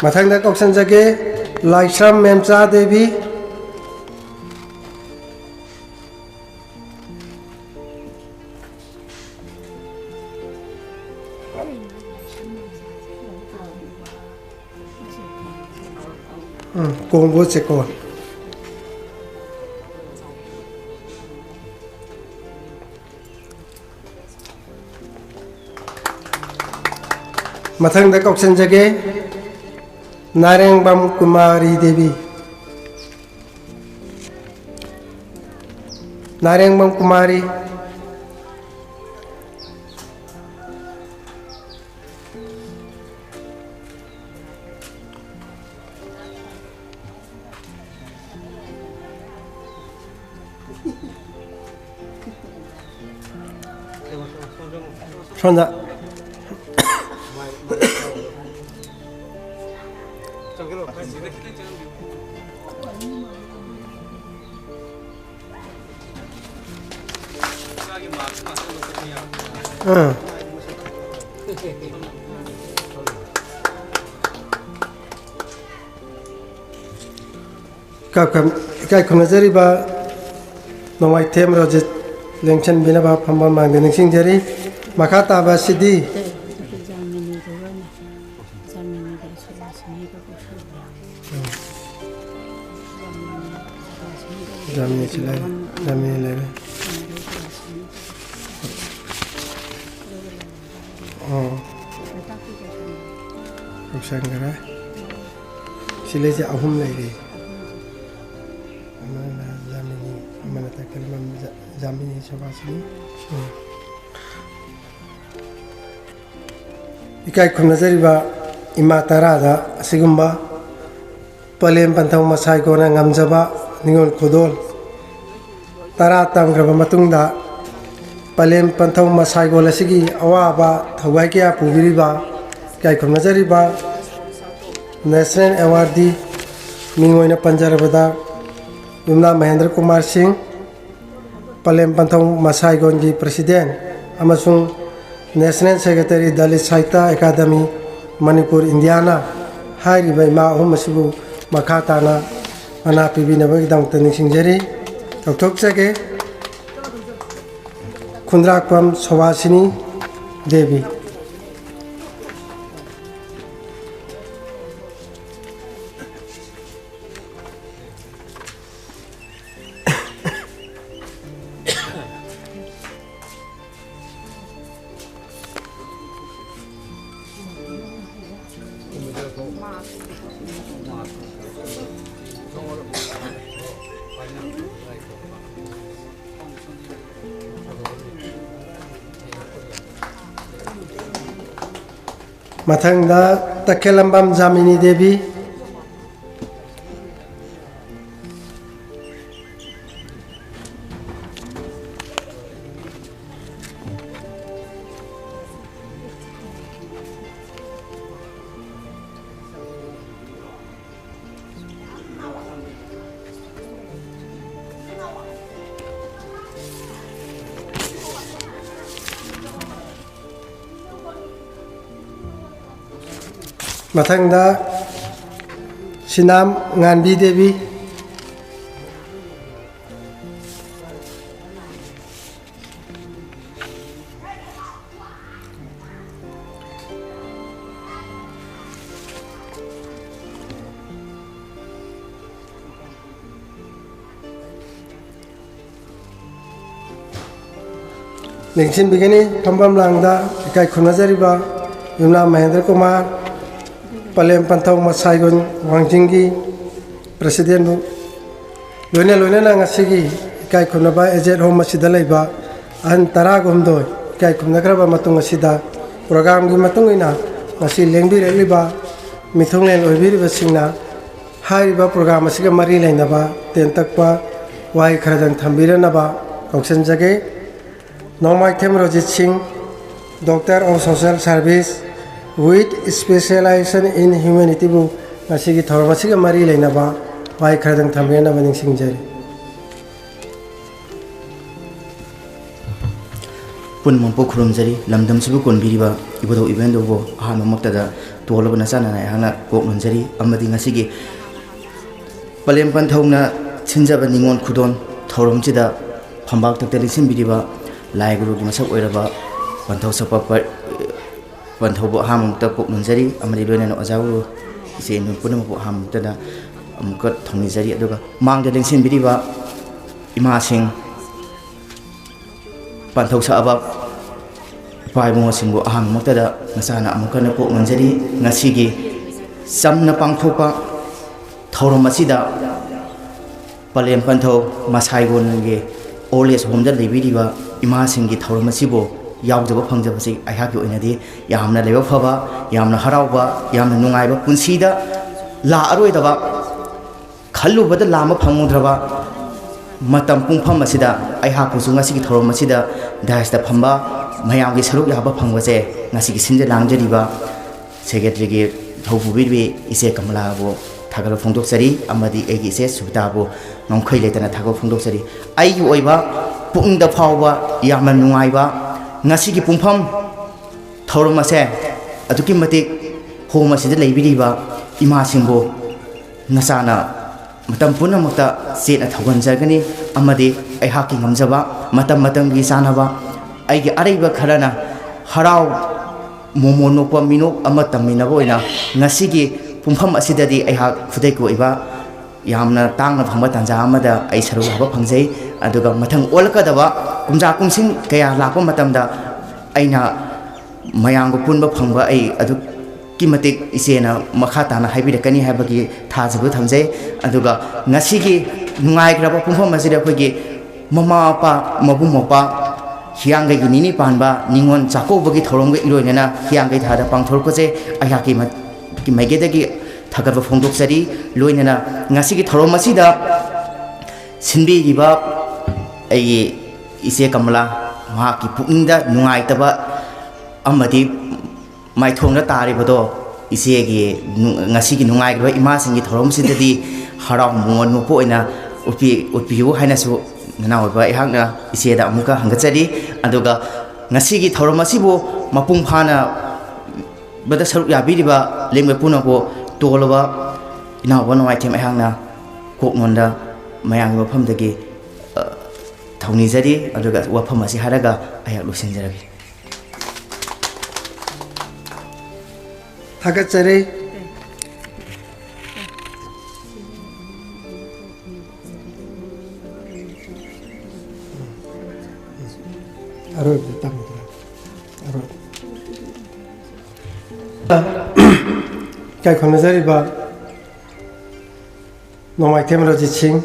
ꯃꯊꯪꯗ ꯀꯧꯁꯟꯖꯒꯦ, ꯂꯥꯏꯁ꯭ꯔꯝ ꯃꯦꯝꯆꯥ ꯗꯦꯕꯤ꯫ ꯎꯝ, ꯀꯣꯡꯕꯣ ꯆꯦꯀꯣꯟ꯫ ꯃꯊꯪꯗ ꯀꯧꯁꯟꯖꯒꯦ, ꯅꯥꯔꯦꯡꯕꯝ ꯀꯨꯃꯥꯔꯤ ꯗꯦꯕꯤ꯫ ꯅꯥꯔꯦꯡꯕꯝ ꯀꯨꯃꯥꯔꯤ꯫ ꯁꯣꯝꯗ꯫ ꯑꯥ꯫ ꯏꯀꯥꯏ ꯈꯨꯝ-, ꯏꯀꯥꯏ ꯈꯨꯝꯅꯖꯔꯤꯕ ꯅꯣꯡꯃꯥꯏꯊꯦꯝ ꯔꯣꯖꯤꯠ ꯂꯦꯡꯁꯤꯟꯕꯤꯅꯕ ꯐꯝꯕꯥꯜ ꯃꯥꯡꯗ ꯅꯤꯡꯁꯤꯡꯖꯔꯤ꯫ ꯃꯈꯥ ꯇꯥꯕ ꯑꯁꯤꯗꯤ ꯖꯥꯃꯤꯅꯤꯁꯨ ꯂꯩ, ꯖꯥꯃꯤꯅꯤ ꯂꯩꯔꯦ꯫ ꯑꯣ꯫ ꯌꯥꯎꯁꯟꯈꯔꯦ꯫ ꯁꯤ ꯂꯩꯁꯦ ꯑꯍꯨꯝ ꯂꯩꯔꯤ꯫ ꯑꯃꯅ ꯖꯥꯃꯤꯅꯤ, ꯑꯃꯅ ꯇꯈꯦꯜ ꯖꯥ-, ꯖꯥꯃꯤꯅꯤ ꯁꯣꯚꯥꯁꯤꯅꯤ꯫ ꯎꯝ꯫ ꯏꯀꯥꯏ ꯈꯨꯝꯅꯖꯔꯤꯕ ꯏꯃꯥ ꯇꯔꯥꯗ ꯑꯁꯤꯒꯨꯝꯕ ꯄꯂꯦꯝ ꯄꯟꯊꯧ ꯃꯁꯥꯏꯒꯣꯟꯅ ꯉꯝꯖꯕ ꯅꯤꯉꯣꯜ ꯈꯨꯗꯣꯜ ꯇꯔꯥ ꯇꯝꯈ꯭ꯔꯕ ꯃꯇꯨꯡꯗ, ꯄꯂꯦꯝ ꯄꯟꯊꯧ ꯃꯁꯥꯏꯒꯣꯟ ꯑꯁꯤꯒꯤ ꯑꯋꯥꯕ ꯊꯧꯒꯥꯏ ꯀꯌꯥ ꯄꯨꯕꯤꯔꯤꯕ, ꯏꯀꯥꯏ ꯈꯨꯝꯅꯖꯔꯤꯕ national awardee ꯃꯤꯡ ꯑꯣꯏꯅ ꯄꯟꯖꯔꯕꯗ, ꯌꯨꯝꯅꯥꯝ ꯃꯍꯦꯟꯗ꯭ꯔ ꯀꯨꯃꯥꯔ ꯁꯤꯡ, ꯄꯂꯦꯝ ꯄꯟꯊꯧ ꯃꯁꯥꯏꯒꯣꯟꯒꯤ president ꯑꯃꯁꯨꯡ national secretary Dalit Sahitya academy Manipur ꯏꯟꯗꯤꯌꯥꯅ ꯍꯥꯏꯔꯤꯕ ꯏꯃꯥ ꯑꯍꯨꯝ ꯑꯁꯤꯕꯨ ꯃꯈꯥ ꯇꯥꯅ ꯃꯅꯥ ꯄꯤꯕꯤꯅꯕꯒꯤꯗꯃꯛꯇ ꯅꯤꯡꯁꯤꯡꯖꯔꯤ꯫ ꯀꯧꯊꯣꯛꯆꯒꯦ꯫ ꯈꯨꯟꯗ꯭ꯔꯥꯛꯄꯝ ꯁꯣꯚꯥꯁꯤꯅꯤ ꯗꯦꯕꯤ꯫ ꯃꯊꯪꯗ ꯇꯈꯦꯜꯂꯝꯕꯝ ꯖꯥꯃꯤꯅꯤ ꯗꯦꯕꯤ꯫ ꯃꯊꯪꯗ ꯁꯤꯅꯥꯝ ꯉꯥꯟꯕꯤ ꯗꯦꯕꯤ꯫ ꯂꯦꯡꯁꯤꯟꯕꯤꯒꯅꯤ꯫ ꯐꯝꯐꯝ ꯂꯥꯡꯗ ꯏꯀꯥꯏ ꯈꯨꯝꯅꯖꯔꯤꯕ ꯌꯨꯝꯅꯥꯝ ꯃꯍꯦꯟꯗ꯭ꯔ ꯀꯨꯃꯥꯔ, ꯄꯂꯦꯝ ꯄꯟꯊꯧ ꯃꯁꯥꯏꯒꯨꯟ ꯋꯥꯡꯖꯤꯡꯒꯤ ꯄ꯭ꯔꯁꯤꯗꯦꯟꯕꯨ, ꯂꯣꯏꯅ ꯂꯣꯏꯅꯅ ꯉꯁꯤꯒꯤ ꯏꯀꯥꯏ ꯈꯨꯝꯅꯕ ꯑꯦꯖꯦꯠ ꯍꯣꯝ ꯑꯁꯤꯗ ꯂꯩꯕ ꯑꯍꯟ ꯇꯔꯥꯒ ꯍꯨꯝꯗꯣꯏ ꯏꯀꯥꯏ ꯈꯨꯝꯅꯈ꯭ꯔꯕ ꯃꯇꯨꯡ ꯑꯁꯤꯗ, ꯄ꯭ꯔꯣꯒ꯭ꯔꯥꯝꯒꯤ ꯃꯇꯨꯡ ꯏꯟꯅ ꯉꯁꯤ ꯂꯦꯡꯕꯤꯔꯛꯂꯤꯕ ꯃꯤꯊꯨꯡꯂꯦꯟ ꯑꯣꯏꯕꯤꯔꯤꯕꯁꯤꯡꯅ ꯍꯥꯏꯔꯤꯕ ꯄ꯭ꯔꯣꯒ꯭ꯔꯥꯝ ꯑꯁꯤꯒ ꯃꯔꯤ ꯂꯩꯅꯕ ꯇꯦꯟꯇꯛꯄ ꯋꯥꯍꯩ ꯈꯔꯗꯪ ꯊꯝꯕꯤꯔꯅꯕ ꯀꯧꯁꯤꯟꯖꯒꯦ꯫ ꯅꯣꯡꯃꯥꯏꯊꯦꯝ ꯔꯣꯖꯤꯠ ꯁꯤꯡ, Doctor of Social Service with Specialization in Humanity ꯕꯨ ꯉꯁꯤꯒꯤ ꯊꯧꯔꯝ ꯑꯁꯤꯒ ꯃꯔꯤ ꯂꯩꯅꯕ ꯋꯥꯍꯩ ꯈꯔꯗꯪ ꯊꯝꯕꯤꯅꯕ ꯅꯤꯡꯁꯤꯡꯖꯔꯤ꯫ ꯄꯨꯝꯅꯃꯛꯄꯨ ꯈꯨꯔꯨꯝꯖꯔꯤ꯫ ꯂꯝꯗꯝꯁꯤꯕꯨ ꯀꯣꯟꯕꯤꯔꯤꯕ ꯏꯕꯨꯙꯧ ꯏꯕꯦꯟꯗꯧꯕꯨ ꯑꯍꯥꯟꯕꯃꯛꯇꯗ ꯇꯣꯜꯂꯕ ꯅꯆꯥꯅ ꯑꯩꯍꯥꯛꯅ ꯀꯣꯛ ꯅꯣꯟꯖꯔꯤ꯫ ꯑꯃꯗꯤ ꯉꯁꯤꯒꯤ ꯄꯂꯦꯝ ꯄꯟꯊꯧꯅ ꯁꯤꯟꯖꯕ ꯅꯤꯉꯣꯜ ꯈꯨꯗꯣꯜ ꯊꯧꯔꯝꯁꯤꯗ ꯐꯝꯕꯥꯛ ꯊꯛꯇ ꯂꯦꯡꯁꯤꯟꯕꯤꯔꯤꯕ ꯂꯥꯏ ꯒꯨꯔꯨꯒꯤ ꯃꯁꯛ ꯑꯣꯏꯔꯕ ꯄꯟꯊꯧ ꯁꯛꯄ ꯄ-, ꯄꯟꯊꯧꯕꯨ ꯑꯍꯥꯟꯕꯃꯛꯇ ꯀꯣꯛ ꯅꯣꯟꯖꯔꯤ꯫ ꯑꯃꯗꯤ ꯂꯣꯏꯅꯅ ꯑꯣꯖꯥ ꯒꯨꯔꯨ, ꯏꯆꯦ ꯏꯅꯨ ꯄꯨꯝꯅꯃꯛꯄꯨ ꯑꯍꯥꯟꯕꯃꯛꯇꯗ ꯑꯃꯨꯛꯀ ꯊꯧꯅꯤꯖꯔꯤ꯫ ꯑꯗꯨꯒ ꯃꯥꯡꯗ ꯂꯦꯡꯁꯤꯟꯕꯤꯔꯤꯕ ꯏꯃꯥꯁꯤꯡ, ꯄꯟꯊꯧ ꯁꯛꯑꯕ ꯏꯄꯥ ꯏꯕꯨꯡꯉꯣꯁꯤꯡꯕꯨ ꯑꯍꯥꯟꯕꯃꯛꯇꯗ ꯅꯆꯥꯅ ꯑꯃꯨꯛ ꯍꯟꯅ ꯀꯣꯛ ꯅꯣꯟꯖꯔꯤ꯫ ꯉꯁꯤꯒꯤ ꯆꯝꯅ ꯄꯥꯡꯊꯣꯛꯄ ꯊꯧꯔꯝ ꯑꯁꯤꯗ ꯄꯂꯦꯝ ꯄꯟꯊꯧ ꯃꯁꯥꯏꯒꯣꯟꯒꯤ ꯑꯣꯜ ꯑꯦꯖ ꯍꯣꯝꯗ ꯂꯩꯕꯤꯔꯤꯕ ꯏꯃꯥꯁꯤꯡꯒꯤ ꯊꯧꯔꯝ ꯑꯁꯤꯕꯨ ꯌꯥꯎꯖꯕ ꯐꯪꯖꯕꯁꯤ ꯑꯩꯍꯥꯛꯀꯤ ꯑꯣꯏꯅꯗꯤ ꯌꯥꯝꯅ ꯂꯥꯏꯕꯛ ꯐꯕ, ꯌꯥꯝꯅ ꯍꯔꯥꯎꯕ, ꯌꯥꯝꯅ ꯅꯨꯡꯉꯥꯏꯕ, ꯄꯨꯟꯁꯤꯗ ꯂꯥꯛꯑꯔꯣꯏꯗꯕ, ꯈꯜꯂꯨꯕꯗ ꯂꯥꯝꯕ ꯐꯪꯉꯨꯗ꯭ꯔꯕ ꯃꯇꯝ ꯄꯨꯡꯐꯝ ꯑꯁꯤꯗ ꯑꯩꯍꯥꯛꯄꯨꯁꯨ ꯉꯁꯤꯒꯤ ꯊꯧꯔꯝ ꯑꯁꯤꯗ ꯗꯥꯏꯁꯇ ꯐꯝꯕ, ꯃꯌꯥꯝꯒꯤ ꯁꯔꯨꯛ ꯌꯥꯕ ꯐꯪꯕꯁꯦ ꯉꯁꯤꯒꯤ ꯁꯤꯟꯖ ꯂꯥꯡꯖꯔꯤꯕ ꯁꯦꯀ꯭ꯔꯦꯇꯔꯤꯒꯤ ꯊꯧꯄꯨꯕꯤꯔꯤꯕꯤ ꯏꯆꯦ ꯀꯃꯂꯥꯕꯨ ꯊꯥꯒꯠꯄ ꯐꯣꯡꯗꯣꯛꯆꯔꯤ꯫ ꯑꯃꯗꯤ ꯑꯩꯒꯤ ꯏꯆꯦ ꯁꯨꯕꯤꯇꯥꯕꯨ ꯉꯝꯈꯩ ꯂꯩꯇꯅ ꯊꯥꯒꯠꯄ ꯐꯣꯡꯗꯣꯛꯆꯔꯤ꯫ ꯑꯩꯒꯤ ꯑꯣꯏꯕ ꯄꯨꯛꯅꯤꯡꯗ ꯐꯥꯎꯕ ꯌꯥꯝꯅ ꯅꯨꯡꯉꯥꯏꯕ ꯉꯁꯤꯒꯤ ꯄꯨꯡꯐꯝ ꯊꯧꯔꯝ ꯑꯁꯦ ꯑꯗꯨꯛꯀꯤ ꯃꯇꯤꯛ ꯍꯣꯝ ꯑꯁꯤꯗ ꯂꯩꯕꯤꯔꯤꯕ ꯏꯃꯥꯁꯤꯡꯕꯨ ꯅꯆꯥꯅ ꯃꯇꯝ ꯄꯨꯝꯅꯃꯛꯇ ꯆꯦꯠꯅ ꯊꯧꯒꯟꯖꯒꯅꯤ꯫ ꯑꯃꯗꯤ ꯑꯩꯍꯥꯛꯀꯤ ꯉꯝꯖꯕ ꯃꯇꯝ ꯃꯇꯝꯒꯤ ꯆꯥꯅꯕ ꯑꯩꯒꯤ ꯑꯔꯩꯕ ꯈꯔꯅ ꯍꯔꯥꯎ ꯃꯣꯃꯣꯟ ꯅꯣꯛꯄ ꯃꯤꯅꯣꯛ ꯑꯃ ꯇꯝꯃꯤꯟꯅꯕ ꯑꯣꯏꯅ ꯉꯁꯤꯒꯤ ꯄꯨꯡꯐꯝ ꯑꯁꯤꯗꯗꯤ ꯑꯩꯍꯥꯛ ꯈꯨꯗꯩꯀꯣꯛ ꯑꯣꯏꯕ ꯌꯥꯝꯅ ꯇꯥꯡꯅ ꯐꯪꯕ ꯇꯥꯟꯖꯥ ꯑꯃꯗ ꯑꯩ ꯁꯔꯨꯛ ꯌꯥꯕ ꯐꯪꯖꯩ꯫ ꯑꯗꯨꯒ ꯃꯊꯪ ꯑꯣꯜꯂꯛꯀꯗꯕ ꯀꯨꯝꯖꯥ ꯀꯨꯝꯁꯤꯡ ꯀꯌꯥ ꯂꯥꯛꯄ ꯃꯇꯝꯗ ꯑꯩꯅ ꯃꯌꯥꯝꯒ ꯄꯨꯟꯕ ꯐꯪꯕ ꯑꯩ ꯑꯗꯨꯛꯀꯤ ꯃꯇꯤꯛ ꯏꯆꯦꯅ ꯃꯈꯥ ꯇꯥꯅ ꯍꯥꯏꯕꯤꯔꯛꯀꯅꯤ ꯍꯥꯏꯕꯒꯤ ꯊꯥꯖꯕ ꯊꯝꯖꯩ꯫ ꯑꯗꯨꯒ ꯉꯁꯤꯒꯤ ꯅꯨꯡꯉꯥꯏꯈ꯭ꯔꯕ ꯄꯨꯡꯐꯝ ꯑꯁꯤꯗ ꯑꯩꯈꯣꯏꯒꯤ ꯃꯃꯥ ꯃꯄꯥ, ꯃꯕꯨꯡ ꯃꯧꯄ꯭ꯋꯥ, ꯍꯤꯌꯥꯡꯒꯩꯒꯤ ꯅꯤꯅꯤ ꯄꯥꯟꯕ ꯅꯤꯉꯣꯜ ꯆꯥꯛꯀꯧꯕꯒꯤ ꯊꯧꯔꯝꯒ ꯏꯔꯣꯏꯅꯅ ꯍꯤꯌꯥꯡꯒꯩ ꯊꯥꯗ ꯄꯥꯡꯊꯣꯔꯛꯄꯁꯦ ꯑꯩꯍꯥꯛꯀꯤ ꯃ-, ꯀꯤ ꯃꯥꯏꯀꯩꯗꯒꯤ ꯊꯥꯒꯠꯄ ꯐꯣꯡꯗꯣꯛꯆꯔꯤ꯫ ꯂꯣꯏꯅꯅ ꯉꯁꯤꯒꯤ ꯊꯧꯔꯝ ꯑꯁꯤꯗ ꯁꯤꯟꯕꯤꯔꯤꯕ ꯑꯩꯒꯤ ꯏꯆꯦ ꯀꯃꯂꯥ, ꯃꯍꯥꯛꯀꯤ ꯄꯨꯛꯅꯤꯡꯗ ꯅꯨꯡꯉꯥꯏꯇꯕ ꯑꯃꯗꯤ ꯃꯥꯏꯊꯣꯡꯗ ꯇꯥꯔꯤꯕꯗꯣ, ꯏꯆꯦꯒꯤ ꯅꯨ-, ꯉꯁꯤꯒꯤ ꯅꯨꯡꯉꯥꯏꯈ꯭ꯔꯕ ꯏꯃꯥꯁꯤꯡꯒꯤ ꯊꯧꯔꯝꯁꯤꯗꯗꯤ ꯍꯔꯥꯎ ꯃꯉꯣꯟ ꯅꯣꯛꯄ ꯑꯣꯏꯅ ꯎꯠꯄꯤ-, ꯎꯠꯄꯤꯌꯨ ꯍꯥꯏꯅꯁꯨ ꯅꯅꯥꯎ ꯑꯣꯏꯕ ꯑꯩꯍꯥꯛꯅ ꯏꯆꯦꯗ ꯑꯃꯨꯛꯀ ꯍꯪꯒꯠꯆꯔꯤ꯫ ꯑꯗꯨꯒ ꯉꯁꯤꯒꯤ ꯊꯧꯔꯝ ꯑꯁꯤꯕꯨ ꯃꯄꯨꯡ ꯐꯥꯅ ꯕꯗ ꯁꯔꯨꯛ ꯌꯥꯕꯤꯔꯤꯕ ꯂꯦꯡꯕ ꯄꯨꯝꯅꯃꯛꯄꯨ ꯇꯣꯜꯂꯕ ꯏꯅꯥꯎꯕ ꯅꯣꯡꯃꯥꯏꯊꯦꯝ ꯑꯩꯍꯥꯛꯅ ꯀꯣꯛꯅꯣꯟꯗ ꯃꯌꯥꯝꯒꯤ ꯃꯐꯝꯗꯒꯤ, ꯑ, ꯊꯧꯅꯤꯖꯔꯤ꯫ ꯑꯗꯨꯒ ꯋꯥꯐꯝ ꯑꯁꯤ ꯍꯥꯏꯔꯒ ꯑꯩꯍꯥꯛ ꯂꯣꯏꯁꯤꯟꯖꯔꯒꯦ꯫ ꯊꯥꯒꯠꯆꯔꯤ꯫ ꯑꯔꯣꯏꯕꯗ ꯇꯝꯃꯨꯗ꯭ꯔꯥ? ꯑꯔꯣꯏꯕ꯫ ꯏꯀꯥꯏ ꯈꯨꯝꯅꯖꯔꯤꯕ ꯅꯣꯡꯃꯥꯏꯊꯦꯝ ꯔꯣꯖꯤꯠ ꯁꯤꯡ,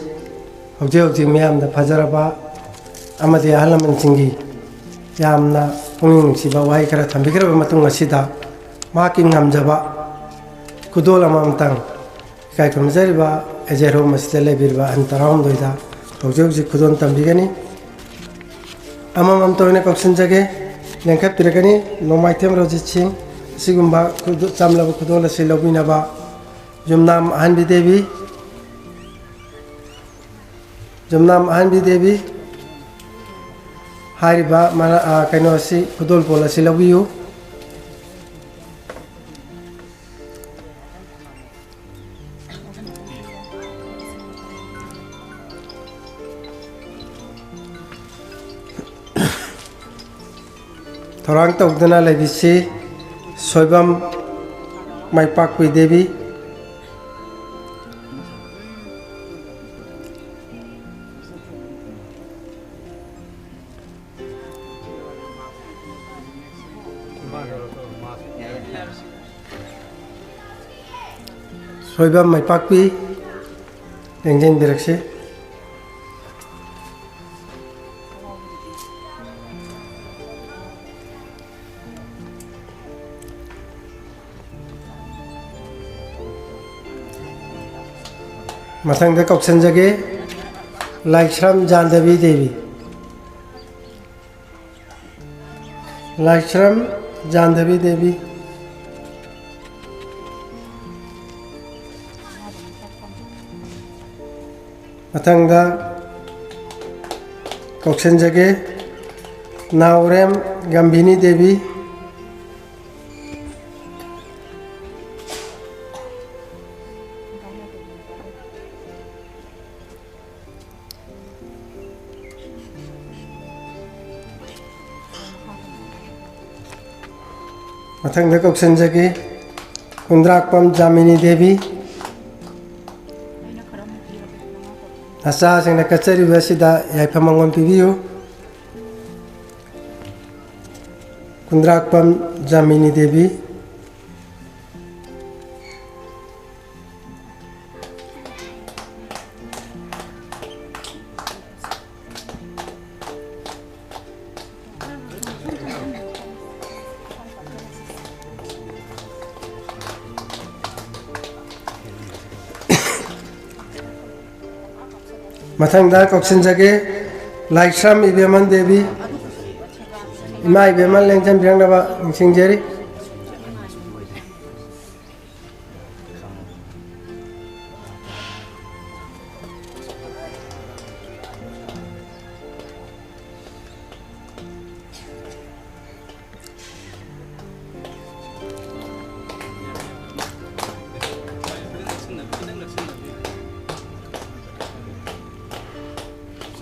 ꯍꯧꯖꯤꯛ ꯍꯧꯖꯤꯛ ꯃꯤꯌꯥꯝꯗ ꯐꯖꯔꯕ ꯑꯃꯗꯤ ꯑꯍꯜ ꯂꯃꯟꯁꯤꯡꯒꯤ ꯌꯥꯝꯅ ꯄꯨꯛꯅꯤꯡ ꯅꯨꯡꯁꯤꯕ ꯋꯥꯍꯩ ꯈꯔ ꯊꯝꯕꯤꯈ꯭ꯔꯕ ꯃꯇꯨꯡ ꯑꯁꯤꯗ, ꯃꯍꯥꯛꯀꯤ ꯉꯝꯖꯕ ꯈꯨꯗꯣꯜ ꯑꯃꯃꯝꯇꯪ ꯏꯀꯥꯏ ꯈꯨꯝꯅꯖꯔꯤꯕ ꯑꯦꯖꯦꯠ ꯍꯣꯝ ꯑꯁꯤꯗ ꯂꯩꯕꯤꯔꯤꯕ ꯑꯍꯟ ꯇꯔꯥꯍꯨꯝꯗꯣꯏꯗ ꯍꯧꯖꯤꯛ ꯍꯧꯖꯤꯛ ꯈꯨꯗꯣꯜ ꯇꯝꯕꯤꯒꯅꯤ꯫ ꯑꯃꯃꯝꯇ ꯑꯣꯏꯅ ꯀꯧꯁꯤꯟꯖꯒꯦ, ꯂꯦꯡꯈꯠꯄꯤꯔꯒꯅꯤ꯫ ꯅꯣꯡꯃꯥꯏꯊꯦꯝ ꯔꯣꯖꯤꯠ ꯁꯤꯡ ꯑꯁꯤꯒꯨꯝꯕ ꯈꯨꯗꯣ-, ꯆꯝꯂꯕ ꯈꯨꯗꯣꯜ ꯑꯁꯤ ꯂꯧꯕꯤꯅꯕ ꯌꯨꯝꯅꯥꯝ ꯑꯍꯟꯕꯤ ꯗꯦꯕꯤ, ꯌꯨꯝꯅꯥꯝ ꯑꯍꯟꯕꯤ ꯗꯦꯕꯤ ꯍꯥꯏꯔꯤꯕ ꯃꯅꯥ-, ꯑ, ꯀꯩꯅꯣ ꯑꯁꯤ, ꯈꯨꯗꯣꯜꯄꯣꯠ ꯑꯁꯤ ꯂꯧꯕꯤꯌꯨ꯫ ꯊꯧꯔꯥꯡ ꯇꯧꯗꯨꯅ ꯂꯩꯕꯤꯁꯤ ꯁꯣꯏꯕꯝ ꯃꯥꯏꯄꯥꯛꯄꯤ ꯗꯦꯕꯤ꯫ ꯊꯣꯏꯕ ꯃꯥꯏꯄꯥꯛꯄꯤ ꯂꯦꯡꯖꯟꯕꯤꯔꯛꯁꯤ꯫ ꯃꯊꯪꯗ ꯀꯧꯁꯤꯟꯖꯒꯦ, ꯂꯥꯏꯁ꯭ꯔꯝ ꯖꯥꯟꯗꯕꯤ ꯗꯦꯕꯤ꯫ ꯂꯥꯏꯁ꯭ꯔꯝ ꯖꯥꯟꯗꯕꯤ ꯗꯦꯕꯤ꯫ ꯃꯊꯪꯗ ꯀꯧꯁꯤꯟꯖꯒꯦ, ꯅꯥꯎꯔꯦꯝ ꯒꯝꯚꯤꯅꯤ ꯗꯦꯕꯤ꯫ ꯃꯊꯪꯗ ꯀꯧꯁꯤꯟꯖꯒꯦ, ꯀꯨꯟꯗ꯭ꯔꯥꯛꯄꯝ ꯖꯥꯃꯤꯅꯤ ꯗꯦꯕꯤ꯫ ꯅꯆꯥꯁꯤꯡꯅ ꯀꯠꯆꯔꯤꯕ ꯑꯁꯤꯗ ꯌꯥꯏꯐ ꯃꯪꯒꯣꯜ ꯄꯤꯕꯤꯌꯨ꯫ ꯀꯨꯟꯗ꯭ꯔꯥꯛꯄꯝ ꯖꯥꯃꯤꯅꯤ ꯗꯦꯕꯤ꯫ ꯃꯊꯪꯗ ꯀꯧꯁꯤꯟꯖꯒꯦ, ꯂꯥꯏꯁ꯭ꯔꯝ ꯏꯕꯦꯝꯍꯟ ꯗꯦꯕꯤ꯫ ꯏꯃꯥ ꯏꯕꯦꯝꯍꯟ ꯂꯦꯡꯖꯟꯕꯤꯔꯛꯅꯕ ꯅꯤꯡꯁꯤꯡꯖꯔꯤ꯫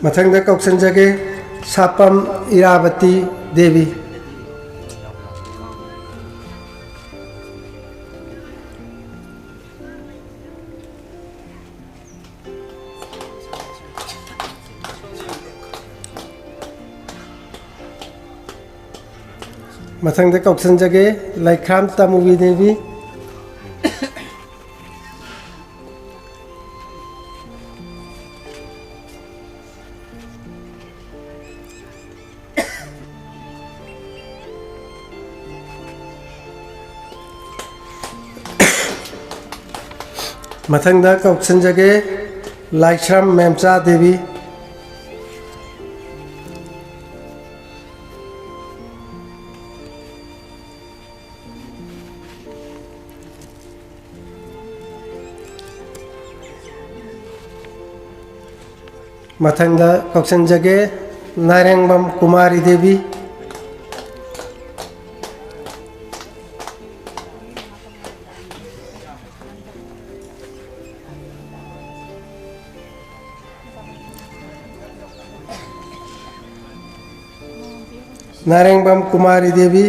ꯃꯊꯪꯗ ꯀꯧꯁꯤꯟꯖꯒꯦ, ꯁꯥꯄꯝ ꯏꯔꯥꯕꯇꯤ ꯗꯦꯕꯤ꯫ ꯃꯊꯪꯗ ꯀꯧꯁꯤꯟꯖꯒꯦ, ꯂꯩꯈ꯭ꯔꯥꯝ ꯇꯃꯨꯕꯤ ꯗꯦꯕꯤ꯫ ꯃꯊꯪꯗ ꯀꯧꯁꯤꯟꯖꯒꯦ, ꯂꯥꯏꯁ꯭ꯔꯝ ꯃꯦꯝꯆꯥ ꯗꯦꯕꯤ꯫ ꯃꯊꯪꯗ ꯀꯧꯁꯤꯟꯖꯒꯦ, ꯅꯥꯏꯔꯦꯡꯕꯝ ꯀꯨꯃꯥꯔꯤ ꯗꯦꯕꯤ꯫ ꯅꯥꯔꯦꯡꯕꯝ ꯀꯨꯃꯥꯔꯤ ꯗꯦꯕꯤ꯫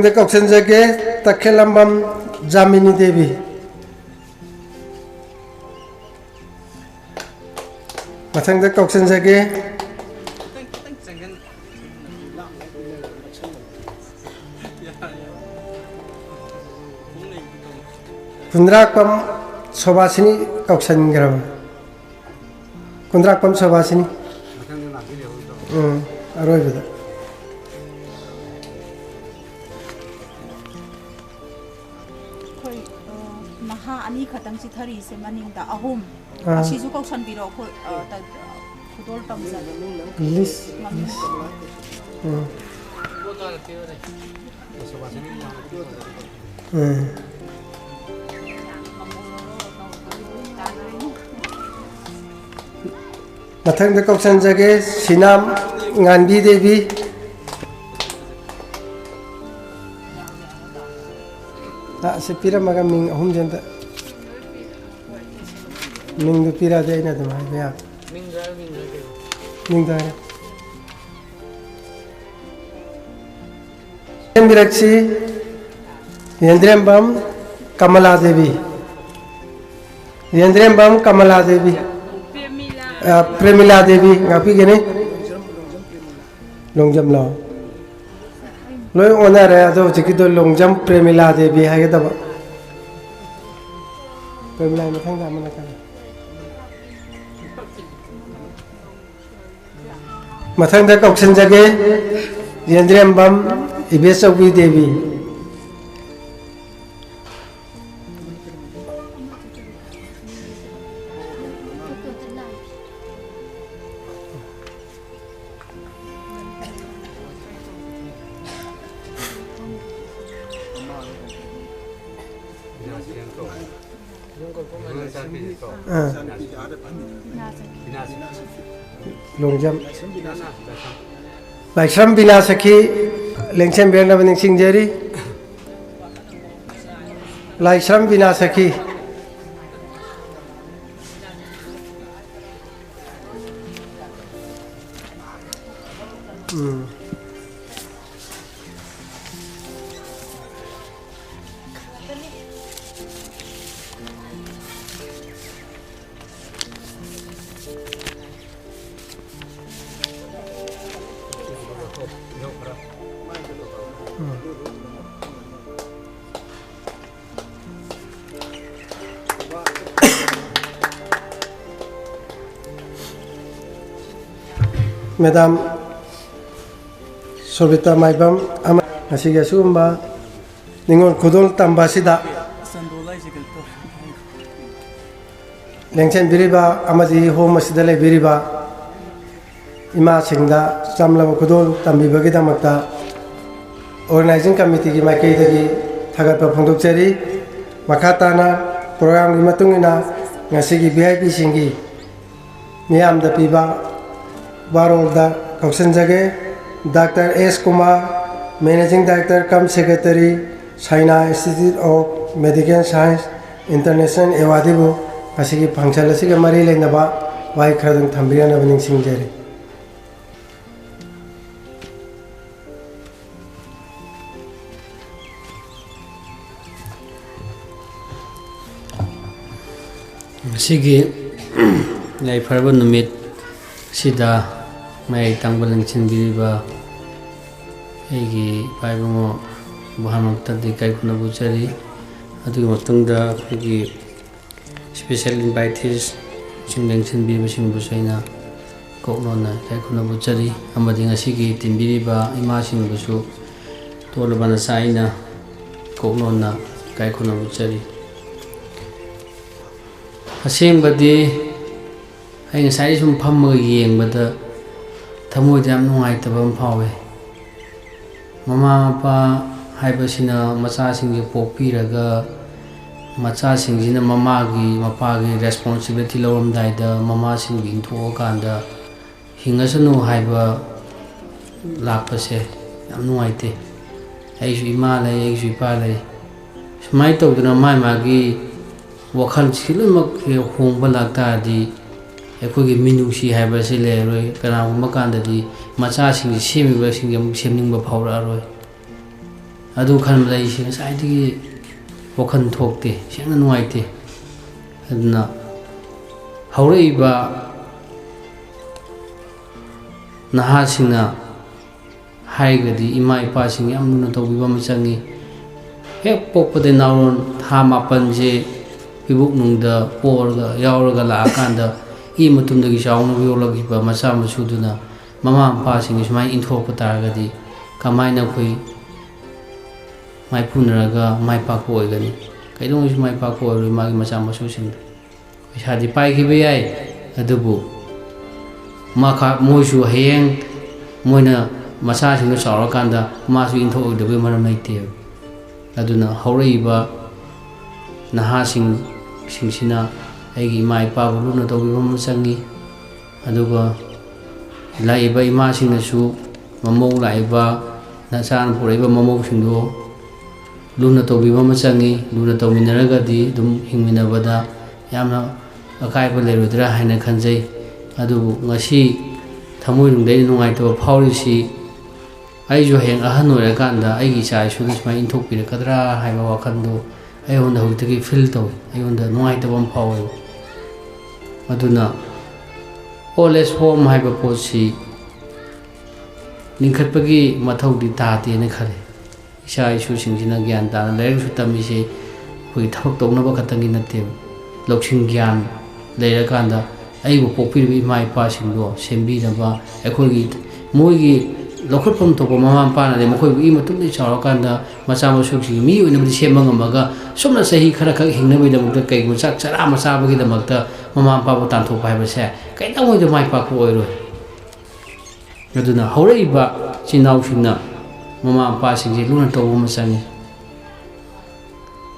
ꯗ ꯀꯧꯁꯤꯟꯖꯒꯦ, ꯇꯈꯦꯜꯂꯝꯕꯝ ꯖꯥꯃꯤꯅꯤ ꯗꯦꯕꯤ꯫ ꯃꯊꯪꯗ ꯀꯧꯁꯤꯟꯖꯒꯦ꯫ ꯈꯨꯟꯗ꯭ꯔꯥꯛꯄꯝ ꯁꯣꯕꯥꯁꯤꯅꯤ ꯀꯧꯁꯟꯈ꯭ꯔꯕ꯫ ꯈꯨꯟꯗ꯭ꯔꯥꯛꯄꯝ ꯁꯣꯕꯥꯁꯤꯅꯤ꯫ ꯎꯝ, ꯑꯔꯣꯏꯕꯗ꯫ ꯑꯩꯈꯣꯏ, ꯑ, ꯅꯍꯥ ꯑꯅꯤ ꯈꯛꯇꯪ ꯆꯤꯊꯔꯤꯁꯦ ꯃꯅꯤꯡꯗ ꯑꯍꯨꯝ꯫ ꯑꯥ꯫ ꯑꯁꯤꯁꯨ ꯀꯧꯁꯟꯕꯤꯔꯣ, ꯑꯩꯈꯣꯏ, ꯑ, ꯇ-, ꯈꯨꯗꯣꯜ ꯇꯝꯖꯒꯦ꯫ ꯂꯤꯁ, ꯃꯃꯤꯡ꯫ ꯂꯤꯁ꯫ ꯎꯝ꯫ ꯎꯝ꯫ ꯃꯊꯪꯗ ꯀꯧꯁꯟꯖꯒꯦ, ꯁꯤꯅꯥꯝ ꯉꯥꯟꯕꯤ ꯗꯦꯕꯤ꯫ ꯑ, ꯁꯤ ꯄꯤꯔꯝꯃꯒ ꯃꯤꯡ ꯑꯍꯨꯝꯁꯦ ꯑꯝꯇ, ꯃꯤꯡꯗꯨ ꯄꯤꯔꯛꯑꯗꯤ ꯑꯩꯅ ꯑꯗꯨꯝ ꯍꯥꯏꯕ ꯌꯥꯕ꯫ ꯃꯤꯡꯗꯣ ꯍꯥꯏꯔꯣ, ꯃꯤꯡꯗꯣ ꯍꯥꯏꯔꯣ꯫ ꯃꯤꯡꯗꯣ ꯍꯥꯏꯔꯣ꯫ ꯁꯦꯝꯕꯤꯔꯛꯁꯤ, ꯌꯦꯟꯗ꯭ꯔꯦꯝꯕꯝ ꯀꯃꯂꯥ ꯗꯦꯕꯤ꯫ ꯌꯦꯟꯗ꯭ꯔꯦꯝꯕꯝ ꯀꯃꯂꯥ ꯗꯦꯕꯤ꯫ ꯑ, ꯄ꯭ꯔꯦꯃꯤꯂꯥ ꯗꯦꯕꯤ ꯉꯥꯛꯄꯤꯒꯅꯤ꯫ ꯂꯣꯡꯖꯝꯂꯣ? ꯂꯣꯏ ꯑꯣꯟꯅꯔꯦ꯫ ꯑꯗꯣ ꯍꯧꯖꯤꯛꯀꯤꯗꯣ ꯂꯣꯡꯖꯝ ꯄ꯭ꯔꯦꯃꯤꯂꯥ ꯗꯦꯕꯤ ꯍꯥꯏꯒꯗꯕ꯫ ꯄ꯭ꯔꯦꯃꯤꯂꯥꯒꯤ ꯃꯊꯪꯗ ꯑꯃꯅ ꯀꯔꯤ? ꯃꯊꯪꯗ ꯀꯧꯁꯤꯟꯖꯒꯦ, ꯌꯦꯟꯗ꯭ꯔꯦꯝꯕꯝ ꯏꯕꯦꯆꯧꯕꯤ ꯗꯦꯕꯤ꯫ ꯑꯥ꯫ ꯂꯣꯡꯖꯝ꯫ ꯂꯥꯏꯁ꯭ꯔꯝ ꯕꯤꯅꯥ ꯁꯈꯤ ꯂꯦꯡꯁꯤꯟꯕꯤꯔꯛꯅꯕ ꯅꯤꯡꯁꯤꯡꯖꯔꯤ꯫ ꯂꯥꯏꯁ꯭ꯔꯝ ꯕꯤꯅꯥ ꯁꯈꯤ꯫ ꯎꯝ꯫ ꯃꯦꯗꯥꯝ ꯁꯣꯕꯤꯇꯥ ꯃꯥꯏꯕꯝ ꯑꯃ ꯉꯁꯤꯒꯤ ꯑꯁꯤꯒꯨꯝꯕ ꯅꯤꯉꯣꯜ ꯈꯨꯗꯣꯜ ꯇꯝꯕ ꯑꯁꯤꯗ ꯂꯦꯡꯁꯤꯟꯕꯤꯔꯤꯕ ꯑꯃꯗꯤ ꯍꯣꯝ ꯑꯁꯤꯗ ꯂꯩꯕꯤꯔꯤꯕ ꯏꯃꯥꯁꯤꯡꯗ ꯆꯝꯂꯕ ꯈꯨꯗꯣꯜ ꯇꯝꯕꯤꯕꯒꯤꯗꯃꯛꯇ organizing committeeꯒꯤ ꯃꯥꯏꯀꯩꯗꯒꯤ ꯊꯥꯒꯠꯄ ꯐꯣꯡꯗꯣꯛꯆꯔꯤ꯫ ꯃꯈꯥ ꯇꯥꯅ programꯒꯤ ꯃꯇꯨꯡ ꯏꯟꯅ ꯉꯁꯤꯒꯤ V I Pꯁꯤꯡꯒꯤ ꯃꯤꯌꯥꯝꯗ ꯄꯤꯕ ꯋꯥꯔꯣꯜꯗ ꯀꯧꯁꯤꯟꯖꯒꯦ꯫ Doctor S Kumar, Managing Director cum Secretary, Saina Institute of Medical Science International, ꯑꯦꯋꯥꯗꯤꯕꯨ ꯉꯁꯤꯒꯤ function ꯑꯁꯤꯒ ꯃꯔꯤ ꯂꯩꯅꯕ ꯋꯥꯍꯩ ꯈꯔꯗꯪ ꯊꯝꯕꯤꯔꯛꯅꯕ ꯅꯤꯡꯁꯤꯡꯖꯔꯤ꯫ ꯉꯁꯤꯒꯤ ꯌꯥꯏꯐꯔꯕ ꯅꯨꯃꯤꯠ ꯑꯁꯤꯗ ꯃꯌꯥꯏ ꯇꯥꯡꯕ ꯂꯦꯡꯁꯤꯟꯕꯤꯔꯤꯕ ꯑꯩꯒꯤ ꯏꯄꯥ ꯏꯕꯨꯡꯉꯣ ꯕꯨ ꯍꯥꯟꯅꯃꯛꯇꯗꯤ ꯏꯀꯥꯏ ꯈꯨꯝꯅꯕ ꯎꯠꯆꯔꯤ꯫ ꯑꯗꯨꯒꯤ ꯃꯇꯨꯡꯗ ꯑꯩꯈꯣꯏꯒꯤ special invitees ꯁꯤꯡ ꯂꯦꯡꯁꯤꯟꯕꯤꯕꯁꯤꯡꯕꯨꯁꯨ ꯑꯩꯅ ꯀꯣꯛ ꯅꯣꯟꯅ ꯏꯀꯥꯏ ꯈꯨꯝꯅꯕ ꯎꯠꯆꯔꯤ꯫ ꯑꯃꯗꯤ ꯉꯁꯤꯒꯤ ꯇꯤꯟꯕꯤꯔꯤꯕ ꯏꯃꯥꯁꯤꯡꯕꯨꯁꯨ ꯇꯣꯜꯂꯕ ꯅꯆꯥ ꯑꯩꯅ ꯀꯣꯛ ꯅꯣꯟꯅ ꯏꯀꯥꯏ ꯈꯨꯝꯅꯕ ꯎꯠꯆꯔꯤ꯫ ꯑꯁꯦꯡꯕꯗꯤ ꯑꯩ ꯉꯁꯥꯏ ꯁꯨꯝ ꯐꯝꯃꯒ ꯌꯦꯡꯕꯗ ꯊꯃꯣꯏꯗ ꯌꯥꯝ ꯅꯨꯡꯉꯥꯏꯇꯕ ꯑꯃ ꯐꯥꯎꯋꯦ꯫ ꯃꯃꯥ ꯃꯄꯥ ꯍꯥꯏꯕꯁꯤꯅ ꯃꯆꯥꯁꯤꯡꯁꯦ ꯄꯣꯛꯄꯤꯔꯒ, ꯃꯆꯥꯁꯤꯡꯁꯤꯅ ꯃꯃꯥꯒꯤ ꯃꯄꯥꯒꯤ responsibility ꯂꯧꯔꯝꯗꯥꯏꯗ ꯃꯃꯥꯁꯤꯡꯕꯨ ꯏꯟꯊꯣꯛꯑꯀꯥꯟꯗ ꯍꯤꯡꯉꯁꯅꯨ ꯍꯥꯏꯕ ꯂꯥꯛꯄꯁꯦ ꯌꯥꯝ ꯅꯨꯡꯉꯥꯏꯇꯦ꯫ ꯑꯩꯁꯨ ꯏꯃꯥ ꯂꯩ, ꯑꯩꯁꯨ ꯏꯄꯥ ꯂꯩ꯫ ꯁꯨꯃꯥꯏꯅ ꯇꯧꯗꯅ ꯃꯥꯒꯤ ꯃꯥꯒꯤ ꯋꯥꯈꯜꯁꯤ ꯂꯣꯏꯅꯃꯛ ꯍꯣꯡꯕ ꯂꯥꯛꯇꯥꯔꯗꯤ ꯑꯩꯈꯣꯏꯒꯤ ꯃꯤꯅꯨꯡꯁꯤ ꯍꯥꯏꯕꯁꯤ ꯂꯩꯔꯔꯣꯏ꯫ ꯀꯅꯥꯒꯨꯝꯕ ꯀꯥꯟꯗꯗꯤ ꯃꯆꯥꯁꯤꯡꯁꯤ ꯁꯦꯝꯃꯤꯕꯁꯤꯡꯁꯦ ꯑꯃꯨꯛ ꯁꯦꯝꯅꯤꯡꯕ ꯐꯥꯎꯔꯛꯑꯔꯣꯏ꯫ ꯑꯗꯨ ꯈꯟꯕꯗ ꯑꯩꯁꯦ ꯉꯁꯥꯏꯗꯒꯤ ꯋꯥꯈꯜ ꯊꯣꯛꯇꯦ, ꯁꯦꯡꯅ ꯅꯨꯡꯉꯥꯏꯇꯦ꯫ ꯑꯗꯨꯅ ꯍꯧꯔꯛꯏꯕ ꯅꯍꯥꯁꯤꯡꯅ ꯍꯥꯏꯔꯒꯗꯤ ꯏꯃꯥ ꯏꯄꯥꯁꯤꯡ ꯌꯥꯝ ꯂꯨꯅ ꯇꯧꯕꯤꯕ ꯑꯃ ꯆꯪꯉꯤ꯫ ꯍꯦꯛ ꯄꯣꯛꯄꯗ ꯅꯥꯎꯔꯣꯟ ꯊꯥ ꯃꯥꯄꯟꯁꯦ ꯏꯕꯨꯛꯅꯨꯡꯗ ꯄꯣꯛꯂꯒ ꯌꯥꯎꯔꯒ ꯂꯥꯛꯑꯀꯥꯟꯗ ꯏ ꯃꯇꯨꯝꯗꯒꯤ ꯆꯥꯎꯅꯕ ꯌꯣꯛꯂꯛꯈꯤꯕ ꯃꯆꯥ ꯃꯁꯨꯗꯨꯅ ꯃꯃꯥ ꯃꯄꯥꯁꯤꯡꯒꯤ ꯁꯨꯃꯥꯏꯅ ꯏꯟꯊꯣꯔꯛꯄ ꯇꯥꯔꯒꯗꯤ ꯀꯃꯥꯏꯅ ꯑꯩꯈꯣꯏ ꯃꯥꯏꯄꯨꯅꯔꯒ ꯃꯥꯏ ꯄꯥꯛꯄ ꯑꯣꯏꯒꯅꯤ? ꯀꯩꯗꯧꯉꯩꯁꯨ ꯃꯥꯏ ꯄꯥꯛꯄ ꯑꯣꯏꯔꯣꯏ ꯃꯥꯒꯤ ꯃꯆꯥ ꯃꯁꯨꯁꯤꯡꯗꯣ꯫ ꯄꯩꯁꯥꯗꯤ ꯄꯥꯏꯈꯤꯕ ꯌꯥꯏ, ꯑꯗꯨꯕꯨ ꯃꯈꯥ ꯃꯣꯏꯁꯨ ꯍꯌꯦꯡ ꯃꯣꯏꯅ ꯃꯆꯥꯁꯤꯡꯗꯣ ꯆꯥꯎꯔꯀꯥꯟꯗ ꯃꯥꯁꯨ ꯏꯟꯊꯣꯛꯑꯣꯏꯗꯕꯒꯤ ꯃꯔꯝ ꯂꯩꯇꯦꯕ꯫ ꯑꯗꯨꯅ ꯍꯧꯔꯛꯏꯕ ꯅꯍꯥꯁꯤꯡ ꯁꯤꯡꯁꯤꯅ ꯑꯩꯒꯤ ꯏꯃꯥ ꯏꯄꯥꯕꯨ ꯂꯨꯅ ꯇꯧꯕꯤꯕ ꯑꯃ ꯆꯪꯉꯤ꯫ ꯑꯗꯨꯒ ꯂꯥꯛꯏꯕ ꯏꯃꯥꯁꯤꯡꯅꯁꯨ ꯃꯃꯧ ꯂꯥꯛꯏꯕ ꯅꯆꯥꯅ ꯄꯨꯔꯛꯏꯕ ꯃꯃꯧꯁꯤꯡꯗꯨ ꯂꯨꯅ ꯇꯧꯕꯤꯕ ꯑꯃ ꯆꯪꯉꯤ꯫ ꯂꯨꯅ ꯇꯧꯃꯤꯟꯅꯔꯒꯗꯤ ꯑꯗꯨꯝ ꯍꯤꯡꯃꯤꯟꯅꯕꯗ ꯌꯥꯝꯅ ꯑꯀꯥꯏꯕ ꯂꯩꯔꯣꯏꯗ꯭ꯔꯥ ꯍꯥꯏꯅ ꯈꯟꯖꯩ꯫ ꯑꯗꯨꯕꯨ ꯉꯁꯤ ꯊꯃꯣꯏꯅꯨꯡꯗ ꯑꯩꯅ ꯅꯨꯡꯉꯥꯏꯇꯕ ꯐꯥꯎꯔꯤꯁꯤ, ꯑꯩꯁꯨ ꯍꯌꯦꯡ ꯑꯍꯟ ꯑꯣꯏꯔꯀꯥꯟꯗ ꯑꯩꯒꯤ ꯏꯆꯥ ꯏꯁꯨꯗ ꯁꯨꯃꯥꯏꯅ ꯏꯟꯊꯣꯛꯄꯤꯔꯛꯀꯗ꯭ꯔꯥ ꯍꯥꯏꯕ ꯋꯥꯈꯜꯗꯨ ꯑꯩꯉꯣꯟꯗ ꯍꯧꯖꯤꯛꯇꯒꯤ feel ꯇꯧꯏ, ꯑꯩꯉꯣꯟꯗ ꯅꯨꯡꯉꯥꯏꯇꯕ ꯑꯃ ꯐꯥꯎꯋꯦꯕ꯫ ꯑꯗꯨꯅ old age home ꯍꯥꯏꯕ ꯄꯣꯠꯁꯤ ꯂꯤꯡꯈꯠꯄꯒꯤ ꯃꯊꯧꯗꯤ ꯇꯥꯗꯦꯅ ꯈꯜꯂꯤ꯫ ꯏꯆꯥ ꯏꯁꯨꯁꯤꯡꯁꯤꯅ ꯒ꯭ꯌꯥꯟ ꯇꯥꯅ ꯂꯥꯏꯔꯤꯛ ꯂꯥꯏꯁꯨ ꯇꯝꯃꯤꯁꯦ ꯑꯩꯈꯣꯏꯒꯤ ꯊꯕꯛ ꯇꯧꯅꯕ ꯈꯛꯇꯪꯒꯤ ꯅꯠꯇꯦꯕ꯫ ꯂꯧꯁꯤꯡ ꯒ꯭ꯌꯥꯟ ꯂꯩꯔꯀꯥꯟꯗ ꯑꯩꯕꯨ ꯄꯣꯛꯄꯤꯔꯤꯕ ꯏꯃꯥ ꯏꯄꯥꯁꯤꯡꯗꯣ ꯁꯦꯝꯕꯤꯅꯕ, ꯑꯩꯈꯣꯏꯒꯤ, ꯃꯣꯏꯒꯤ ꯂꯧꯈꯠꯐꯝ ꯊꯣꯛꯄ ꯃꯃꯥ ꯃꯄꯥꯅꯗꯤ ꯃꯈꯣꯏꯕꯨ ꯏ ꯃꯇꯨꯡꯗ ꯆꯥꯎꯔꯀꯥꯟꯗ ꯃꯆꯥ ꯃꯁꯨꯁꯤꯡ ꯃꯤ ꯑꯣꯏꯅꯕꯗꯤ ꯁꯦꯝꯕ ꯉꯝꯃꯒ, ꯁꯨꯝꯅ ꯆꯍꯤ ꯈꯔꯈꯛ ꯍꯤꯡꯅꯕꯒꯤꯗꯃꯛꯇ, ꯀꯩꯒꯨꯝꯕ ꯆꯥꯛ ꯆꯔꯥ ꯑꯃ ꯆꯥꯕꯒꯤꯗꯃꯛꯇ ꯃꯃꯥ ꯃꯄꯥꯕꯨ ꯇꯥꯟꯊꯣꯛꯄ ꯍꯥꯏꯕꯁꯦ ꯀꯩꯗꯧꯉꯩꯗ ꯃꯥꯏ ꯄꯥꯛꯄ ꯑꯣꯏꯔꯣꯏ꯫ ꯑꯗꯨꯅ ꯍꯧꯔꯛꯏꯕ ꯏꯆꯤꯟ ꯏꯅꯥꯎꯁꯤꯡꯅ ꯃꯃꯥ ꯃꯄꯥꯁꯤꯡꯁꯦ ꯂꯨꯅ ꯇꯧꯕ ꯑꯃ ꯆꯪꯉꯤ꯫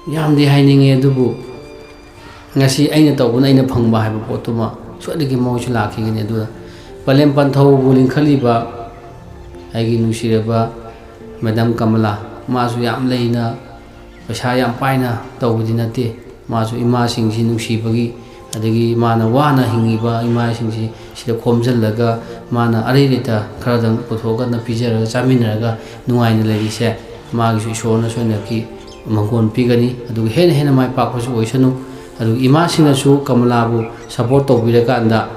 ꯌꯥꯝꯗꯤ ꯍꯥꯏꯅꯤꯡꯉꯤ, ꯑꯗꯨꯕꯨ ꯉꯁꯤ ꯑꯩꯅ ꯇꯧꯕꯅ ꯑꯩꯅ ꯐꯪꯕ ꯍꯥꯏꯕ ꯄꯣꯠꯇꯨꯃ ꯁꯣꯏꯗꯅꯒꯤ ꯃꯣꯏꯁꯨ ꯂꯥꯛꯈꯤꯒꯅꯤ꯫ ꯑꯗꯨꯅ ꯄꯂꯦꯝ ꯄꯟꯊꯧꯕꯨ ꯂꯤꯡꯈꯠꯂꯤꯕ ꯑꯩꯒꯤ ꯅꯨꯡꯁꯤꯔꯕ ꯃꯦꯗꯥꯝ ꯀꯃꯂꯥ, ꯃꯥꯁꯨ ꯌꯥꯝ ꯂꯩꯅ ꯄꯩꯁꯥ ꯌꯥꯝ ꯄꯥꯏꯅ ꯇꯧꯕꯗꯤ ꯅꯠꯇꯦ꯫ ꯃꯥꯁꯨ ꯏꯃꯥꯁꯤꯡꯁꯤ ꯅꯨꯡꯁꯤꯕꯒꯤ, ꯑꯗꯒꯤ ꯃꯥꯅ ꯋꯥꯅ ꯍꯤꯡꯉꯤꯕ ꯏꯃꯥꯁꯤꯡꯁꯤ ꯁꯤꯗ ꯈꯣꯝꯖꯤꯜꯂꯒ ꯃꯥꯅ ꯑꯔꯩ ꯂꯩꯇ ꯈꯔꯗꯪ ꯄꯨꯊꯣꯛꯑꯀꯥꯟꯗ ꯄꯤꯖꯔꯒ ꯆꯥꯃꯤꯟꯅꯔꯒ ꯅꯨꯡꯉꯥꯏꯅ ꯂꯩꯔꯤꯁꯦ, ꯃꯥꯒꯤꯁꯨ ꯏꯁꯣꯔꯅ ꯁꯣꯏꯗꯅꯀꯤ ꯃꯪꯒꯣꯟ ꯄꯤꯒꯅꯤ꯫ ꯑꯗꯨꯒ ꯍꯦꯟꯅ ꯍꯦꯟꯅ ꯃꯥꯏ ꯄꯥꯛꯄꯁꯨ ꯑꯣꯏꯁꯅꯨ꯫ ꯑꯗꯨꯒ ꯏꯃꯥꯁꯤꯡꯅꯁꯨ ꯀꯃꯂꯥꯕꯨ ꯁꯄꯣꯔꯠ ꯇꯧꯕꯤꯔꯀꯥꯟꯗ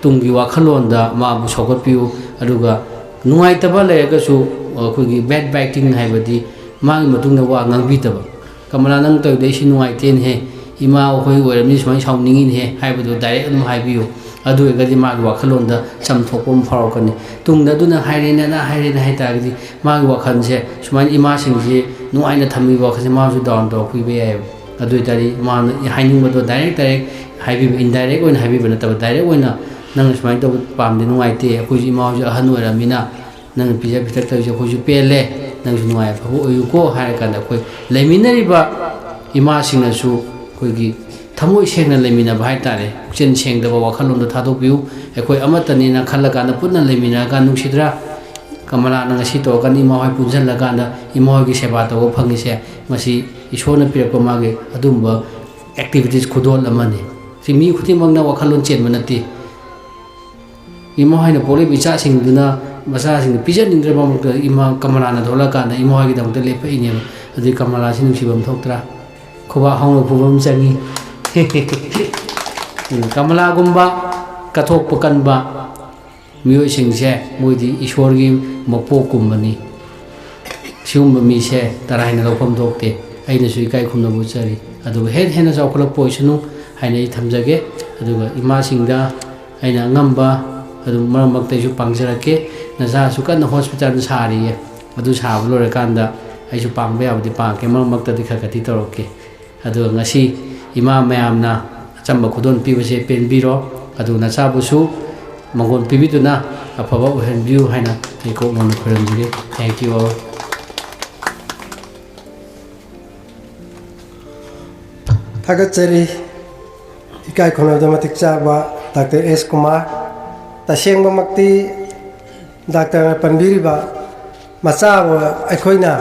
ꯇꯨꯡꯒꯤ ꯋꯥꯈꯜꯂꯣꯟꯗ ꯃꯥꯕꯨ ꯁꯧꯒꯠꯄꯤꯌꯨ꯫ ꯑꯗꯨꯒ ꯅꯨꯡꯉꯥꯏꯇꯕ ꯂꯩꯔꯒꯁꯨ ꯑꯩꯈꯣꯏꯒꯤ ꯕꯦꯛ ꯕꯥꯏꯇꯤꯡ ꯍꯥꯏꯕꯗꯤ ꯃꯥꯒꯤ ꯃꯇꯨꯡꯗ ꯋꯥ ꯉꯥꯡꯕꯤꯗꯕ꯫ "ꯀꯃꯂꯥ, ꯅꯪ ꯇꯧꯔꯤꯗꯣ ꯑꯩꯁꯤ ꯅꯨꯡꯉꯥꯏꯇꯦꯅꯦꯍꯦ, ꯏꯃꯥ ꯑꯩꯈꯣꯏ ꯑꯣꯏꯔꯕꯅꯤ, ꯁꯨꯃꯥꯏꯅ ꯁꯥꯎꯅꯤꯡꯉꯤꯅꯦꯍꯦ" ꯍꯥꯏꯕꯗꯨ ꯗꯥꯏꯔꯦꯛ ꯑꯗꯨꯝ ꯍꯥꯏꯕꯤꯌꯨ꯫ ꯑꯗꯨ ꯑꯣꯏꯔꯒꯗꯤ ꯃꯥꯒꯤ ꯋꯥꯈꯜꯂꯣꯟꯗ ꯆꯝꯊꯣꯛꯄ ꯑꯃ ꯐꯥꯎꯔꯛꯀꯅꯤ꯫ ꯇꯨꯡꯗ ꯑꯗꯨꯅ ꯍꯥꯏꯔꯦꯅꯦ, ꯑꯗꯥ ꯍꯥꯏꯔꯦꯅꯦ ꯍꯥꯏ ꯇꯥꯔꯒꯗꯤ ꯃꯥꯒꯤ ꯋꯥꯈꯜꯁꯦ, ꯁꯨꯃꯥꯏꯅ ꯏꯃꯥꯁꯤꯡꯁꯤ ꯅꯨꯡꯉꯥꯏꯅ ꯊꯝꯕꯤꯕ ꯋꯥꯈꯜꯁꯦ ꯃꯥꯁꯨ ꯗꯥꯎꯟ ꯇꯧꯔꯛꯄꯤꯕ ꯌꯥꯏꯑꯕ꯫ ꯑꯗꯨ ꯑꯣꯏ ꯇꯥꯔꯗꯤ ꯃꯥꯅ ꯍꯥꯏꯅꯤꯡꯕꯗꯣ ꯗꯥꯏꯔꯦꯛ ꯗꯥꯏꯔꯦꯛ ꯍꯥꯏꯕꯤꯕ, ꯏꯟꯗꯥꯏꯔꯦꯛ ꯑꯣꯏꯅ ꯍꯥꯏꯕꯤꯕ ꯅꯠꯇꯕ, ꯗꯥꯏꯔꯦꯛ ꯑꯣꯏꯅ "ꯅꯪꯅ ꯁꯨꯃꯥꯏꯅ ꯇꯧꯕ ꯄꯥꯝꯗꯦ, ꯅꯨꯡꯉꯥꯏꯇꯦ, ꯑꯩꯈꯣꯏꯁꯨ ꯏꯃꯥ ꯍꯣꯏꯁꯨ ꯑꯍꯟ ꯑꯣꯏꯔꯕꯅꯤꯅ ꯅꯪꯅ ꯄꯤꯖ ꯄꯤꯊꯛ ꯇꯧꯔꯤꯁꯦ ꯑꯩꯈꯣꯏꯁꯨ ꯄꯦꯜꯂꯦ, ꯅꯪꯁꯨ ꯅꯨꯡꯉꯥꯏ ꯑꯐꯕ ꯑꯣꯏꯌꯨꯀꯣ" ꯍꯥꯏꯔ ꯀꯥꯟꯗ ꯑꯩꯈꯣꯏ ꯂꯩꯃꯤꯟꯅꯔꯤꯕ ꯏꯃꯥꯁꯤꯡꯅꯁꯨ ꯑꯩꯈꯣꯏꯒꯤ ꯊꯃꯣꯏ ꯁꯦꯡꯅ ꯂꯩꯃꯤꯟꯅꯕ ꯍꯥꯏ ꯇꯥꯔꯦ, ꯄꯨꯛꯆꯦꯜ ꯁꯦꯡꯗꯕ ꯋꯥꯈꯜꯂꯣꯝꯗ ꯊꯥꯗꯣꯛꯄꯤꯌꯨ꯫ ꯑꯩꯈꯣꯏ ꯑꯃꯠꯇꯅꯦꯅ ꯈꯜꯂꯀꯥꯟꯗ ꯄꯨꯟꯅ ꯂꯩꯃꯤꯟꯅꯔꯀꯥꯟꯗ ꯅꯨꯡꯁꯤꯗ꯭ꯔꯥ? ꯀꯃꯂꯥꯅ ꯉꯁꯤ ꯇꯧꯔꯀꯥꯟꯗ ꯏꯃꯥ ꯍꯣꯏ ꯄꯨꯟꯁꯤꯜꯂꯀꯥꯟꯗ ꯏꯃꯥ ꯍꯣꯏꯒꯤ ꯁꯦꯕꯥ ꯇꯧꯕ ꯐꯪꯉꯤꯁꯦ, ꯃꯁꯤ ꯏꯁꯣꯔꯅ ꯄꯤꯔꯛꯄ ꯃꯥꯒꯤ ꯑꯗꯨꯝꯕ ꯑꯦꯛꯇꯤꯚꯤꯇꯤꯁ ꯈꯨꯗꯣꯜ ꯑꯃꯅꯤ꯫ ꯁꯤ ꯃꯤ ꯈꯨꯗꯤꯡꯃꯛꯅ ꯋꯥꯈꯜꯂꯣꯟ ꯆꯦꯟꯕ ꯅꯠꯇꯦ꯫ ꯏꯃꯥ ꯍꯣꯏꯅ ꯄꯣꯛꯂꯛꯏꯕ ꯏꯆꯥꯁꯤꯡꯗꯨꯅ ꯃꯆꯥꯁꯤꯡꯗꯨ ꯄꯤꯖꯅꯤꯡꯗ꯭ꯔꯕ ꯃꯔꯛꯇ ꯏꯃꯥ ꯀꯃꯂꯥꯅ ꯊꯣꯛꯂꯛꯑꯀꯥꯟꯗ ꯏꯃꯥ ꯍꯣꯏꯒꯤꯗꯃꯛꯇ ꯂꯦꯞꯄꯛꯏꯅꯦꯕ꯫ ꯑꯗꯨꯗꯤ ꯀꯃꯂꯥꯁꯤ ꯅꯨꯡꯁꯤꯕ ꯑꯃ ꯊꯣꯛꯇ꯭ꯔꯥ? ꯈꯨꯕꯥꯛ ꯍꯧꯅ ꯈꯨꯕ ꯑꯃ ꯆꯪꯉꯤ꯫ ꯀꯃꯂꯥꯒꯨꯝꯕ ꯀꯠꯊꯣꯛꯄ ꯀꯟꯕ, ꯃꯤꯑꯣꯏꯁꯤꯡꯁꯦ ꯃꯣꯏꯗꯤ ꯏꯁꯣꯔꯒꯤ ꯃꯄꯣꯛꯀꯨꯝꯕꯅꯤ꯫ ꯁꯤꯒꯨꯝꯕ ꯃꯤꯁꯦ ꯇꯔꯥꯏꯅ ꯂꯧꯐꯝ ꯊꯣꯛꯇꯦ꯫ ꯑꯩꯅꯁꯨ ꯏꯀꯥꯏ ꯈꯨꯝꯅꯕ ꯎꯠꯆꯔꯤ꯫ ꯑꯗꯨꯒ ꯍꯦꯟꯅ ꯍꯦꯟꯅ ꯆꯥꯎꯈꯠꯂꯛꯄ ꯑꯣꯏꯁꯅꯨ ꯍꯥꯏꯅ ꯑꯩ ꯊꯝꯖꯒꯦ꯫ ꯑꯗꯨꯒ ꯏꯃꯥꯁꯤꯡꯗ ꯑꯩꯅ ꯑꯉꯝꯕ ꯑꯗꯨꯝ ꯃꯔꯛ ꯃꯔꯛꯇ ꯑꯩꯁꯨ ꯄꯥꯡꯖꯔꯛꯀꯦ꯫ ꯅꯆꯥꯁꯨ ꯀꯟꯅ ꯍꯣꯁꯄꯤꯇꯥꯜ ꯁꯥꯔꯤꯌꯦ꯫ ꯑꯗꯨ ꯁꯥꯕ ꯂꯣꯏꯔꯀꯥꯟꯗ ꯑꯩꯁꯨ ꯄꯥꯡꯕ ꯌꯥꯕꯗꯤ ꯄꯥꯡꯉꯛꯀꯦ, ꯃꯔꯛ ꯃꯔꯛꯇꯗꯤ ꯈꯔ ꯈꯔꯗꯤ ꯇꯧꯔꯛꯀꯦ꯫ ꯑꯗꯨꯒ ꯉꯁꯤ ꯏꯃꯥ ꯃꯌꯥꯝꯅ ꯑꯆꯝꯕ ꯈꯨꯗꯣꯜ ꯄꯤꯕꯁꯦ ꯄꯦꯟꯕꯤꯔꯣ꯫ ꯑꯗꯨ ꯅꯆꯥꯕꯨꯁꯨ ꯃꯪꯒꯣꯜ ꯄꯤꯕꯤꯗꯨꯅ ꯑꯐꯕ ꯑꯣꯏꯍꯟꯕꯤꯌꯨ ꯍꯥꯏꯅ ꯑꯩ ꯀꯣꯛ ꯅꯧꯅ ꯈꯣꯏꯔꯝꯖꯔꯤ꯫ Thank you all. ꯊꯥꯒꯠꯆꯔꯤ ꯏꯀꯥꯏ ꯈꯨꯝꯅꯕꯗ ꯃꯇꯤꯛ ꯆꯥꯕ ꯗꯥꯛꯇꯔ ꯑꯦꯁ ꯀꯨꯃꯥꯔ꯫ ꯇꯁꯦꯡꯕꯃꯛꯇꯤ ꯗꯥꯛꯇꯔꯅ ꯄꯟꯕꯤꯔꯤꯕ ꯃꯆꯥꯕꯨ ꯑꯩꯈꯣꯏꯅ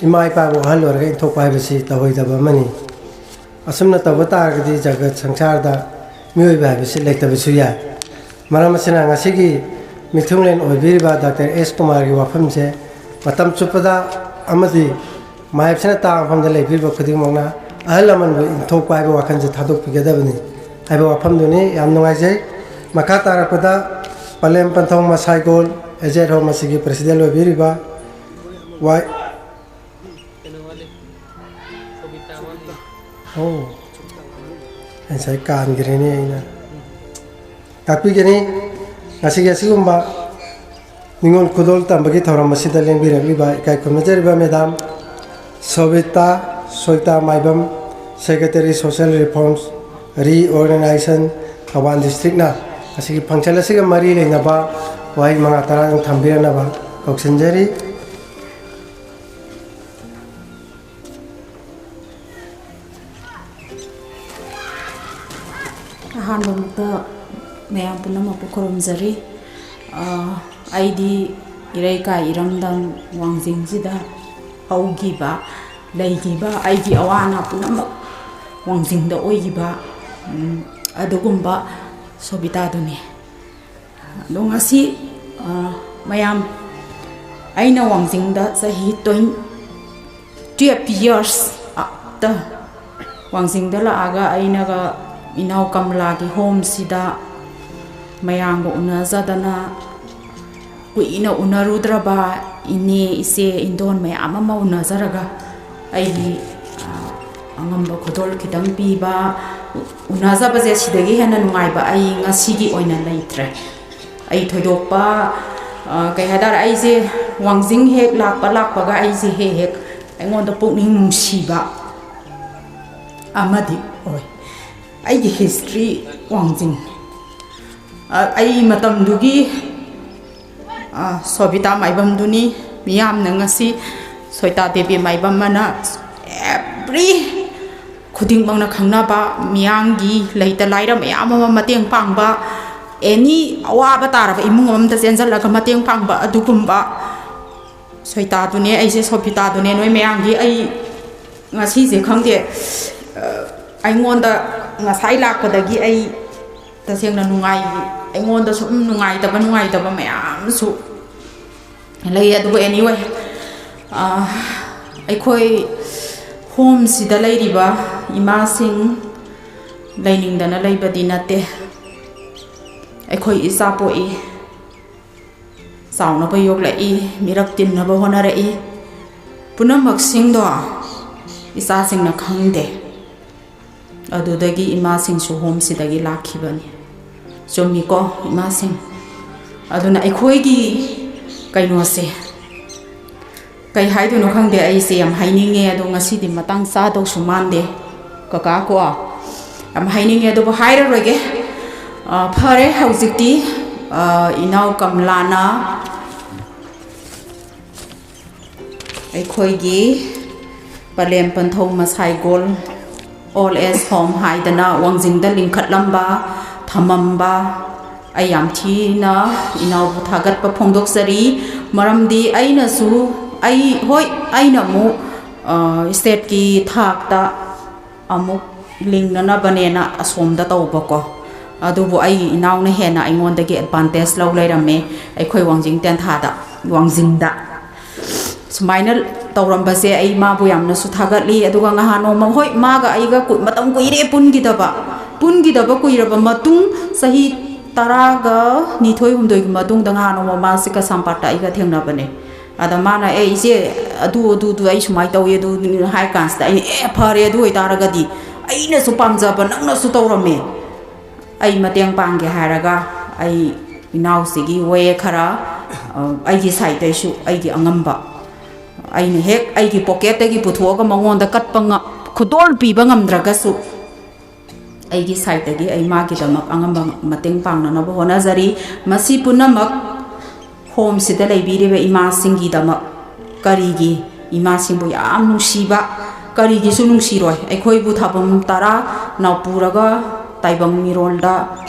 ꯏꯃꯥ ꯏꯄꯥꯕꯨ ꯑꯍꯜ ꯑꯣꯏꯔꯒ ꯏꯟꯊꯣꯛꯄ ꯍꯥꯏꯕꯁꯤ ꯇꯧꯍꯩꯗꯕ ꯑꯃꯅꯤ꯫ ꯑꯁꯨꯝꯅ ꯇꯧꯕ ꯇꯥꯔꯒꯗꯤ ꯖꯒꯠ ꯁꯪꯁꯥꯔꯗ ꯃꯤꯑꯣꯏꯕ ꯍꯥꯏꯕꯁꯤ ꯂꯩꯇꯕꯁꯨ ꯌꯥꯏ꯫ ꯃꯔꯝ ꯑꯁꯤꯅ ꯉꯁꯤꯒꯤ ꯃꯤꯊꯨꯡꯂꯦꯟ ꯑꯣꯏꯕꯤꯔꯤꯕ ꯗꯥꯛꯇꯔ ꯑꯦꯁ ꯀꯨꯃꯥꯔꯒꯤ ꯋꯥꯐꯝꯁꯦ ꯃꯇꯝ ꯆꯨꯞꯄꯗ ꯑꯃꯗꯤ ꯃꯥꯌꯦꯞꯁꯤꯅ ꯇꯥꯕ ꯃꯐꯝꯗ ꯂꯩꯕꯤꯔꯤꯕ ꯈꯨꯗꯤꯡꯃꯛꯅ ꯑꯍꯜ ꯂꯃꯟꯕꯨ ꯏꯟꯊꯣꯛꯄ ꯍꯥꯏꯕ ꯋꯥꯈꯜꯁꯦ ꯊꯥꯗꯣꯛꯄꯤꯒꯗꯕꯅꯤ ꯍꯥꯏꯕ ꯋꯥꯐꯝꯗꯨꯅꯤ꯫ ꯌꯥꯝ ꯅꯨꯡꯉꯥꯏꯖꯩ꯫ ꯃꯈꯥ ꯇꯥꯔꯛꯄꯗ ꯄꯂꯦꯝ ꯄꯟꯊꯧ ꯃꯁꯥꯏꯒꯣꯜ ꯑꯦꯖꯦꯠ ꯍꯣꯝ ꯑꯁꯤꯒꯤ ꯄ꯭ꯔꯦꯁꯤꯗꯦꯟ ꯑꯣꯏꯕꯤꯔꯤꯕ ꯋꯥꯏ ꯑꯣ, ꯉꯁꯥꯏ ꯀꯥꯟꯈ꯭ꯔꯦꯅꯦ ꯑꯩꯅ꯫ ꯇꯥꯛꯄꯤꯒꯅꯤ꯫ ꯉꯁꯤꯒꯤ ꯑꯁꯤꯒꯨꯝꯕ ꯅꯤꯉꯣꯜ ꯈꯨꯗꯣꯜ ꯇꯝꯕꯒꯤ ꯊꯧꯔꯝ ꯑꯁꯤꯗ ꯂꯦꯡꯕꯤꯔꯛꯂꯤꯕ ꯏꯀꯥꯏ ꯈꯨꯝꯅꯖꯔꯤꯕ madam Sobita Soita Maibam, Secretary Social Reforms, Reorganization, Thoubal ꯗꯤꯁꯇ꯭ꯔꯤꯛꯅ ꯉꯁꯤꯒꯤ ꯐꯪꯁꯟ ꯑꯁꯤꯒ ꯃꯔꯤ ꯂꯩꯅꯕ ꯋꯥꯍꯩ ꯃꯉꯥ ꯇꯔꯥꯗꯪ ꯊꯝꯕꯤꯔꯛꯅꯕ ꯀꯧꯁꯤꯟꯖꯔꯤ꯫ ꯑꯍꯥꯟꯕꯃꯛꯇ ꯃꯌꯥꯝ ꯄꯨꯝꯅꯃꯛꯄꯨ ꯈꯨꯔꯨꯝꯖꯔꯤ꯫ ꯑ, ꯑꯩꯗꯤ ꯏꯔꯩꯀꯥꯏ ꯏꯔꯝꯗꯝ ꯋꯥꯡꯖꯤꯡꯁꯤꯗ ꯍꯧꯈꯤꯕ, ꯂꯩꯈꯤꯕ, ꯑꯩꯒꯤ ꯑꯋꯥ ꯑꯅꯥ ꯄꯨꯝꯅꯃꯛ ꯋꯥꯡꯖꯤꯡꯗ ꯑꯣꯏꯈꯤꯕ, ꯎꯝ, ꯑꯗꯨꯒꯨꯝꯕ ꯁꯣꯕꯤꯇꯥꯗꯨꯅꯤ꯫ ꯑꯗꯣ ꯉꯁꯤ, ꯑ, ꯃꯌꯥꯝ, ꯑꯩꯅ ꯋꯥꯡꯖꯤꯡꯗ ꯆꯍꯤ twen-, twelve years, ꯑ, ꯇ ꯋꯥꯡꯖꯤꯡꯗ ꯂꯥꯛꯑꯒ ꯑꯩꯅꯒ ꯏꯅꯥꯎ ꯀꯃꯂꯥꯒꯤ ꯍꯣꯝꯁꯤꯗ ꯃꯌꯥꯝꯒ ꯎꯅꯖꯗꯅ, ꯀꯨꯏꯅ ꯎꯅꯔꯨꯗ꯭ꯔꯕ ꯏꯅꯦ, ꯏꯆꯦ, ꯏꯟꯗꯣꯟ ꯃꯌꯥꯝ ꯑꯃ ꯎꯅꯖꯔꯒ, ꯑꯩꯒꯤ, ꯑ, ꯑꯉꯝꯕ ꯈꯨꯗꯣꯜ ꯈꯤꯇꯪ ꯄꯤꯕ, ꯎꯅꯖꯕꯁꯦ ꯁꯤꯗꯒꯤ ꯍꯦꯟꯅ ꯅꯨꯡꯉꯥꯏꯕ ꯑꯩ ꯉꯁꯤꯒꯤ ꯑꯣꯏꯅ ꯂꯩꯇ꯭ꯔꯦ꯫ ꯑꯩ ꯊꯣꯏꯗꯣꯛꯄ, ꯑ, ꯀꯩ ꯍꯥꯏꯇꯥꯔꯦ, ꯑꯩꯁꯦ ꯋꯥꯡꯖꯤꯡ ꯍꯦꯛ ꯂꯥꯛꯄ, ꯂꯥꯛꯄꯒ ꯑꯩꯁꯦ ꯍꯦꯛ ꯍꯦꯛ ꯑꯩꯉꯣꯟꯗ ꯄꯨꯛꯅꯤꯡ ꯅꯨꯡꯁꯤꯕ ꯑꯃꯗꯤ ꯑꯣꯏ꯫ ꯑꯩꯒꯤ history ꯋꯥꯡꯖꯤꯡ꯫ ꯑ, ꯑꯩ ꯃꯇꯝꯗꯨꯒꯤ, ꯑ, ꯁꯣꯕꯤꯇꯥ ꯃꯥꯏꯕꯝꯗꯨꯅꯤ꯫ ꯃꯤꯌꯥꯝꯅ ꯉꯁꯤ ꯁꯣꯏꯇꯥ ꯗꯦꯕꯤ ꯃꯥꯏꯕꯝ ꯑꯅ every ꯈꯨꯗꯤꯡꯃꯛꯅ ꯈꯪꯅꯕ, ꯃꯤꯌꯥꯝꯒꯤ ꯂꯩꯇ ꯂꯥꯏꯔ ꯃꯌꯥꯝ ꯑꯃ ꯃꯇꯦꯡ ꯄꯥꯡꯕ, any ꯑꯋꯥꯕ ꯇꯥꯔꯕ ꯏꯃꯨꯡ ꯑꯃꯗ ꯆꯦꯟꯁꯤꯜꯂꯒ ꯃꯇꯦꯡ ꯄꯥꯡꯕ ꯑꯗꯨꯒꯨꯝꯕ ꯁꯣꯏꯇꯥꯗꯨꯅꯦ꯫ ꯑꯩꯁꯦ ꯁꯣꯕꯤꯇꯥꯗꯨꯅꯦ꯫ ꯅꯣꯏ ꯃꯌꯥꯝꯒꯤ ꯑꯩ ꯉꯁꯤꯁꯦ ꯈꯪꯗꯦ, ꯑ, ꯑꯩꯉꯣꯟꯗ ꯉꯁꯥꯏ ꯂꯥꯛꯄꯗꯒꯤ ꯑꯩ ꯇꯁꯦꯡꯅ ꯅꯨꯡꯉꯥꯏ-, ꯑꯩꯉꯣꯟꯗ ꯁꯨꯝ ꯅꯨꯡꯉꯥꯏꯇꯕ, ꯅꯨꯡꯉꯥꯏꯇꯕ ꯃꯌꯥꯝꯁꯨ ꯂꯩ꯫ ꯑꯗꯨꯕꯨ anyway, ꯑ, ꯑꯩꯈꯣꯏ homeꯁꯤꯗ ꯂꯩꯔꯤꯕ ꯏꯃꯥꯁꯤꯡ ꯂꯩꯅꯤꯡꯗꯅ ꯂꯩꯕꯗꯤ ꯅꯠꯇꯦ꯫ ꯑꯩꯈꯣꯏ ꯏꯆꯥ ꯄꯣꯛꯏ, ꯆꯥꯎꯅꯕ ꯌꯣꯛꯂꯛꯏ, ꯃꯤꯔꯛ ꯇꯤꯟꯅꯕ ꯍꯣꯠꯅꯔꯛꯏ꯫ ꯄꯨꯝꯅꯃꯛꯁꯤꯡꯗꯣ ꯏꯆꯥꯁꯤꯡꯅ ꯈꯪꯗꯦ꯫ ꯑꯗꯨꯗꯒꯤ ꯏꯃꯥꯁꯤꯡꯁꯨ homeꯁꯤꯗꯒꯤ ꯂꯥꯛꯈꯤꯕꯅꯤ꯫ ꯆꯨꯝꯃꯤꯀꯣ, ꯏꯃꯥꯁꯤꯡ? ꯑꯗꯨꯅ ꯑꯩꯈꯣꯏꯒꯤ ꯀꯩꯅꯣꯁꯦ, ꯀꯩ ꯍꯥꯏꯗꯣꯏꯅꯣ ꯈꯪꯗꯦ꯫ ꯑꯩꯁꯦ ꯌꯥꯝ ꯍꯥꯏꯅꯤꯡꯉꯦ, ꯑꯗꯣ ꯉꯁꯤꯗꯤ ꯃꯇꯥꯡ ꯆꯥꯗꯧꯁꯨ ꯃꯥꯟꯗꯦ꯫ ꯀꯀꯥ ꯀꯣ, ꯌꯥꯝ ꯍꯥꯏꯅꯤꯡꯉꯦ, ꯑꯗꯨꯕꯨ ꯍꯥꯏꯔꯔꯣꯏꯒꯦ꯫ ꯑ, ꯐꯔꯦ, ꯍꯧꯖꯤꯛꯇꯤ, ꯑ, ꯏꯅꯥꯎ ꯀꯝꯂꯥꯅ ꯑꯩꯈꯣꯏꯒꯤ ꯄꯂꯦꯝ ꯄꯟꯊꯧ ꯃꯁꯥꯏꯒꯣꯜ old age home ꯍꯥꯏꯗꯅ ꯋꯥꯡꯖꯤꯡꯗ ꯂꯤꯡꯈꯠꯂꯝꯕ, ꯊꯝꯃꯝꯕ, ꯑꯩ ꯌꯥꯝ ꯊꯤꯅ ꯏꯅꯥꯎꯕꯨ ꯊꯥꯒꯠꯄ ꯐꯣꯡꯗꯣꯛꯆꯔꯤ꯫ ꯃꯔꯝꯗꯤ ꯑꯩꯅꯁꯨ, ꯑꯩ, ꯍꯣꯏ, ꯑꯩꯅ ꯑꯃꯨꯛ, ꯑ, stateꯀꯤ ꯊꯥꯛꯇ ꯑꯃꯨꯛ ꯂꯤꯡꯅꯅꯕꯅꯦꯅ ꯑꯁꯣꯝꯗ ꯇꯧꯕꯀꯣ꯫ ꯑꯗꯨꯕꯨ ꯑꯩꯒꯤ ꯏꯅꯥꯎꯅ ꯍꯦꯟꯅ ꯑꯩꯉꯣꯟꯗꯒꯤ advantage ꯂꯧ ꯂꯩꯔꯝꯃꯦ ꯑꯩꯈꯣꯏ ꯋꯥꯡꯖꯤꯡ ꯇꯦꯟꯊꯥꯗ, ꯋꯥꯡꯖꯤꯡꯗ꯫ ꯁꯨꯃꯥꯏꯅ ꯇꯧꯔꯝꯕꯁꯦ ꯑꯩ ꯃꯥꯕꯨ ꯌꯥꯝꯅꯁꯨ ꯊꯥꯒꯠꯂꯤ꯫ ꯑꯗꯨꯒ ꯉꯍꯥꯟ ꯅꯣꯡꯃ, ꯍꯣꯏ, ꯃꯥꯒ ꯑꯩꯒ ꯀꯨꯏ-, ꯃꯇꯝ ꯀꯨꯏꯔꯦ ꯄꯨꯟꯈꯤꯗꯕ꯫ ꯄꯨꯟꯈꯤꯗꯕ ꯀꯨꯏꯔꯕ ꯃꯇꯨꯡ ꯆꯍꯤ ꯇꯔꯥꯒ ꯅꯤꯊꯣꯏ ꯍꯨꯝꯗꯣꯏꯒꯤ ꯃꯇꯨꯡꯗ ꯉꯍꯥꯟ ꯅꯣꯡꯃ ꯃꯥꯁꯦ ꯀꯩꯁꯥꯝꯄꯥꯠꯇ ꯑꯩꯒ ꯊꯦꯡꯅꯕꯅꯦ꯫ ꯑꯗ ꯃꯥꯅ, "ꯑꯦ, ꯏꯆꯦ, ꯑꯗꯨ, ꯑꯗꯨ, ꯑꯗꯨ ꯑꯩ ꯁꯨꯃꯥꯏꯅ ꯇꯧꯏ, ꯑꯗꯨ," ꯍꯥꯏ ꯀꯥꯟꯁꯤꯗ ꯑꯩꯅ, "ꯑꯦ, ꯐꯔꯦ, ꯑꯗꯨ ꯑꯣꯏꯇꯥꯔꯒꯗꯤ ꯑꯩꯅꯁꯨ ꯄꯥꯝꯖꯕ ꯅꯪꯅꯁꯨ ꯇꯧꯔꯝꯃꯦ, ꯑꯩ ꯃꯇꯦꯡ ꯄꯥꯡꯒꯦ" ꯍꯥꯏꯔꯒ ꯑꯩ ꯏꯅꯥꯎꯁꯤꯒꯤ ꯋꯦ ꯈꯔ, ꯑ, ꯑꯩꯒꯤ ꯁꯥꯏꯠꯇꯩꯁꯨ ꯑꯩꯒꯤ ꯑꯉꯝꯕ, ꯑꯩꯅ ꯍꯦꯛ ꯑꯩꯒꯤ ꯄꯣꯀꯦꯠꯇꯒꯤ ꯄꯨꯊꯣꯛꯑꯒ ꯃꯉꯣꯟꯗ ꯀꯠꯄ ꯉ-, ꯈꯨꯗꯣꯜ ꯄꯤꯕ ꯉꯝꯗ꯭ꯔꯒꯁꯨ, ꯑꯩꯒꯤ ꯁꯥꯏꯠꯇꯒꯤ ꯑꯩ ꯃꯥꯒꯤꯗꯃꯛ ꯑꯉꯝꯕ ꯃꯇꯦꯡ ꯄꯥꯡꯅꯅꯕ ꯍꯣꯠꯅꯖꯔꯤ꯫ ꯃꯁꯤ ꯄꯨꯝꯅꯃꯛ ꯍꯣꯝꯁꯤꯗ ꯂꯩꯕꯤꯔꯤꯕ ꯏꯃꯥꯁꯤꯡꯒꯤꯗꯃꯛ꯫ ꯀꯔꯤꯒꯤ ꯏꯃꯥꯁꯤꯡꯕꯨ ꯌꯥꯝ ꯅꯨꯡꯁꯤꯕ, ꯀꯔꯤꯒꯤꯁꯨ ꯅꯨꯡꯁꯤꯔꯣꯏ? ꯑꯩꯈꯣꯏꯕꯨ ꯊꯥꯕꯝ ꯇꯔꯥ ꯅꯥꯎꯄꯨꯔꯒ ꯇꯥꯏꯕꯪ ꯃꯤꯔꯣꯜꯗ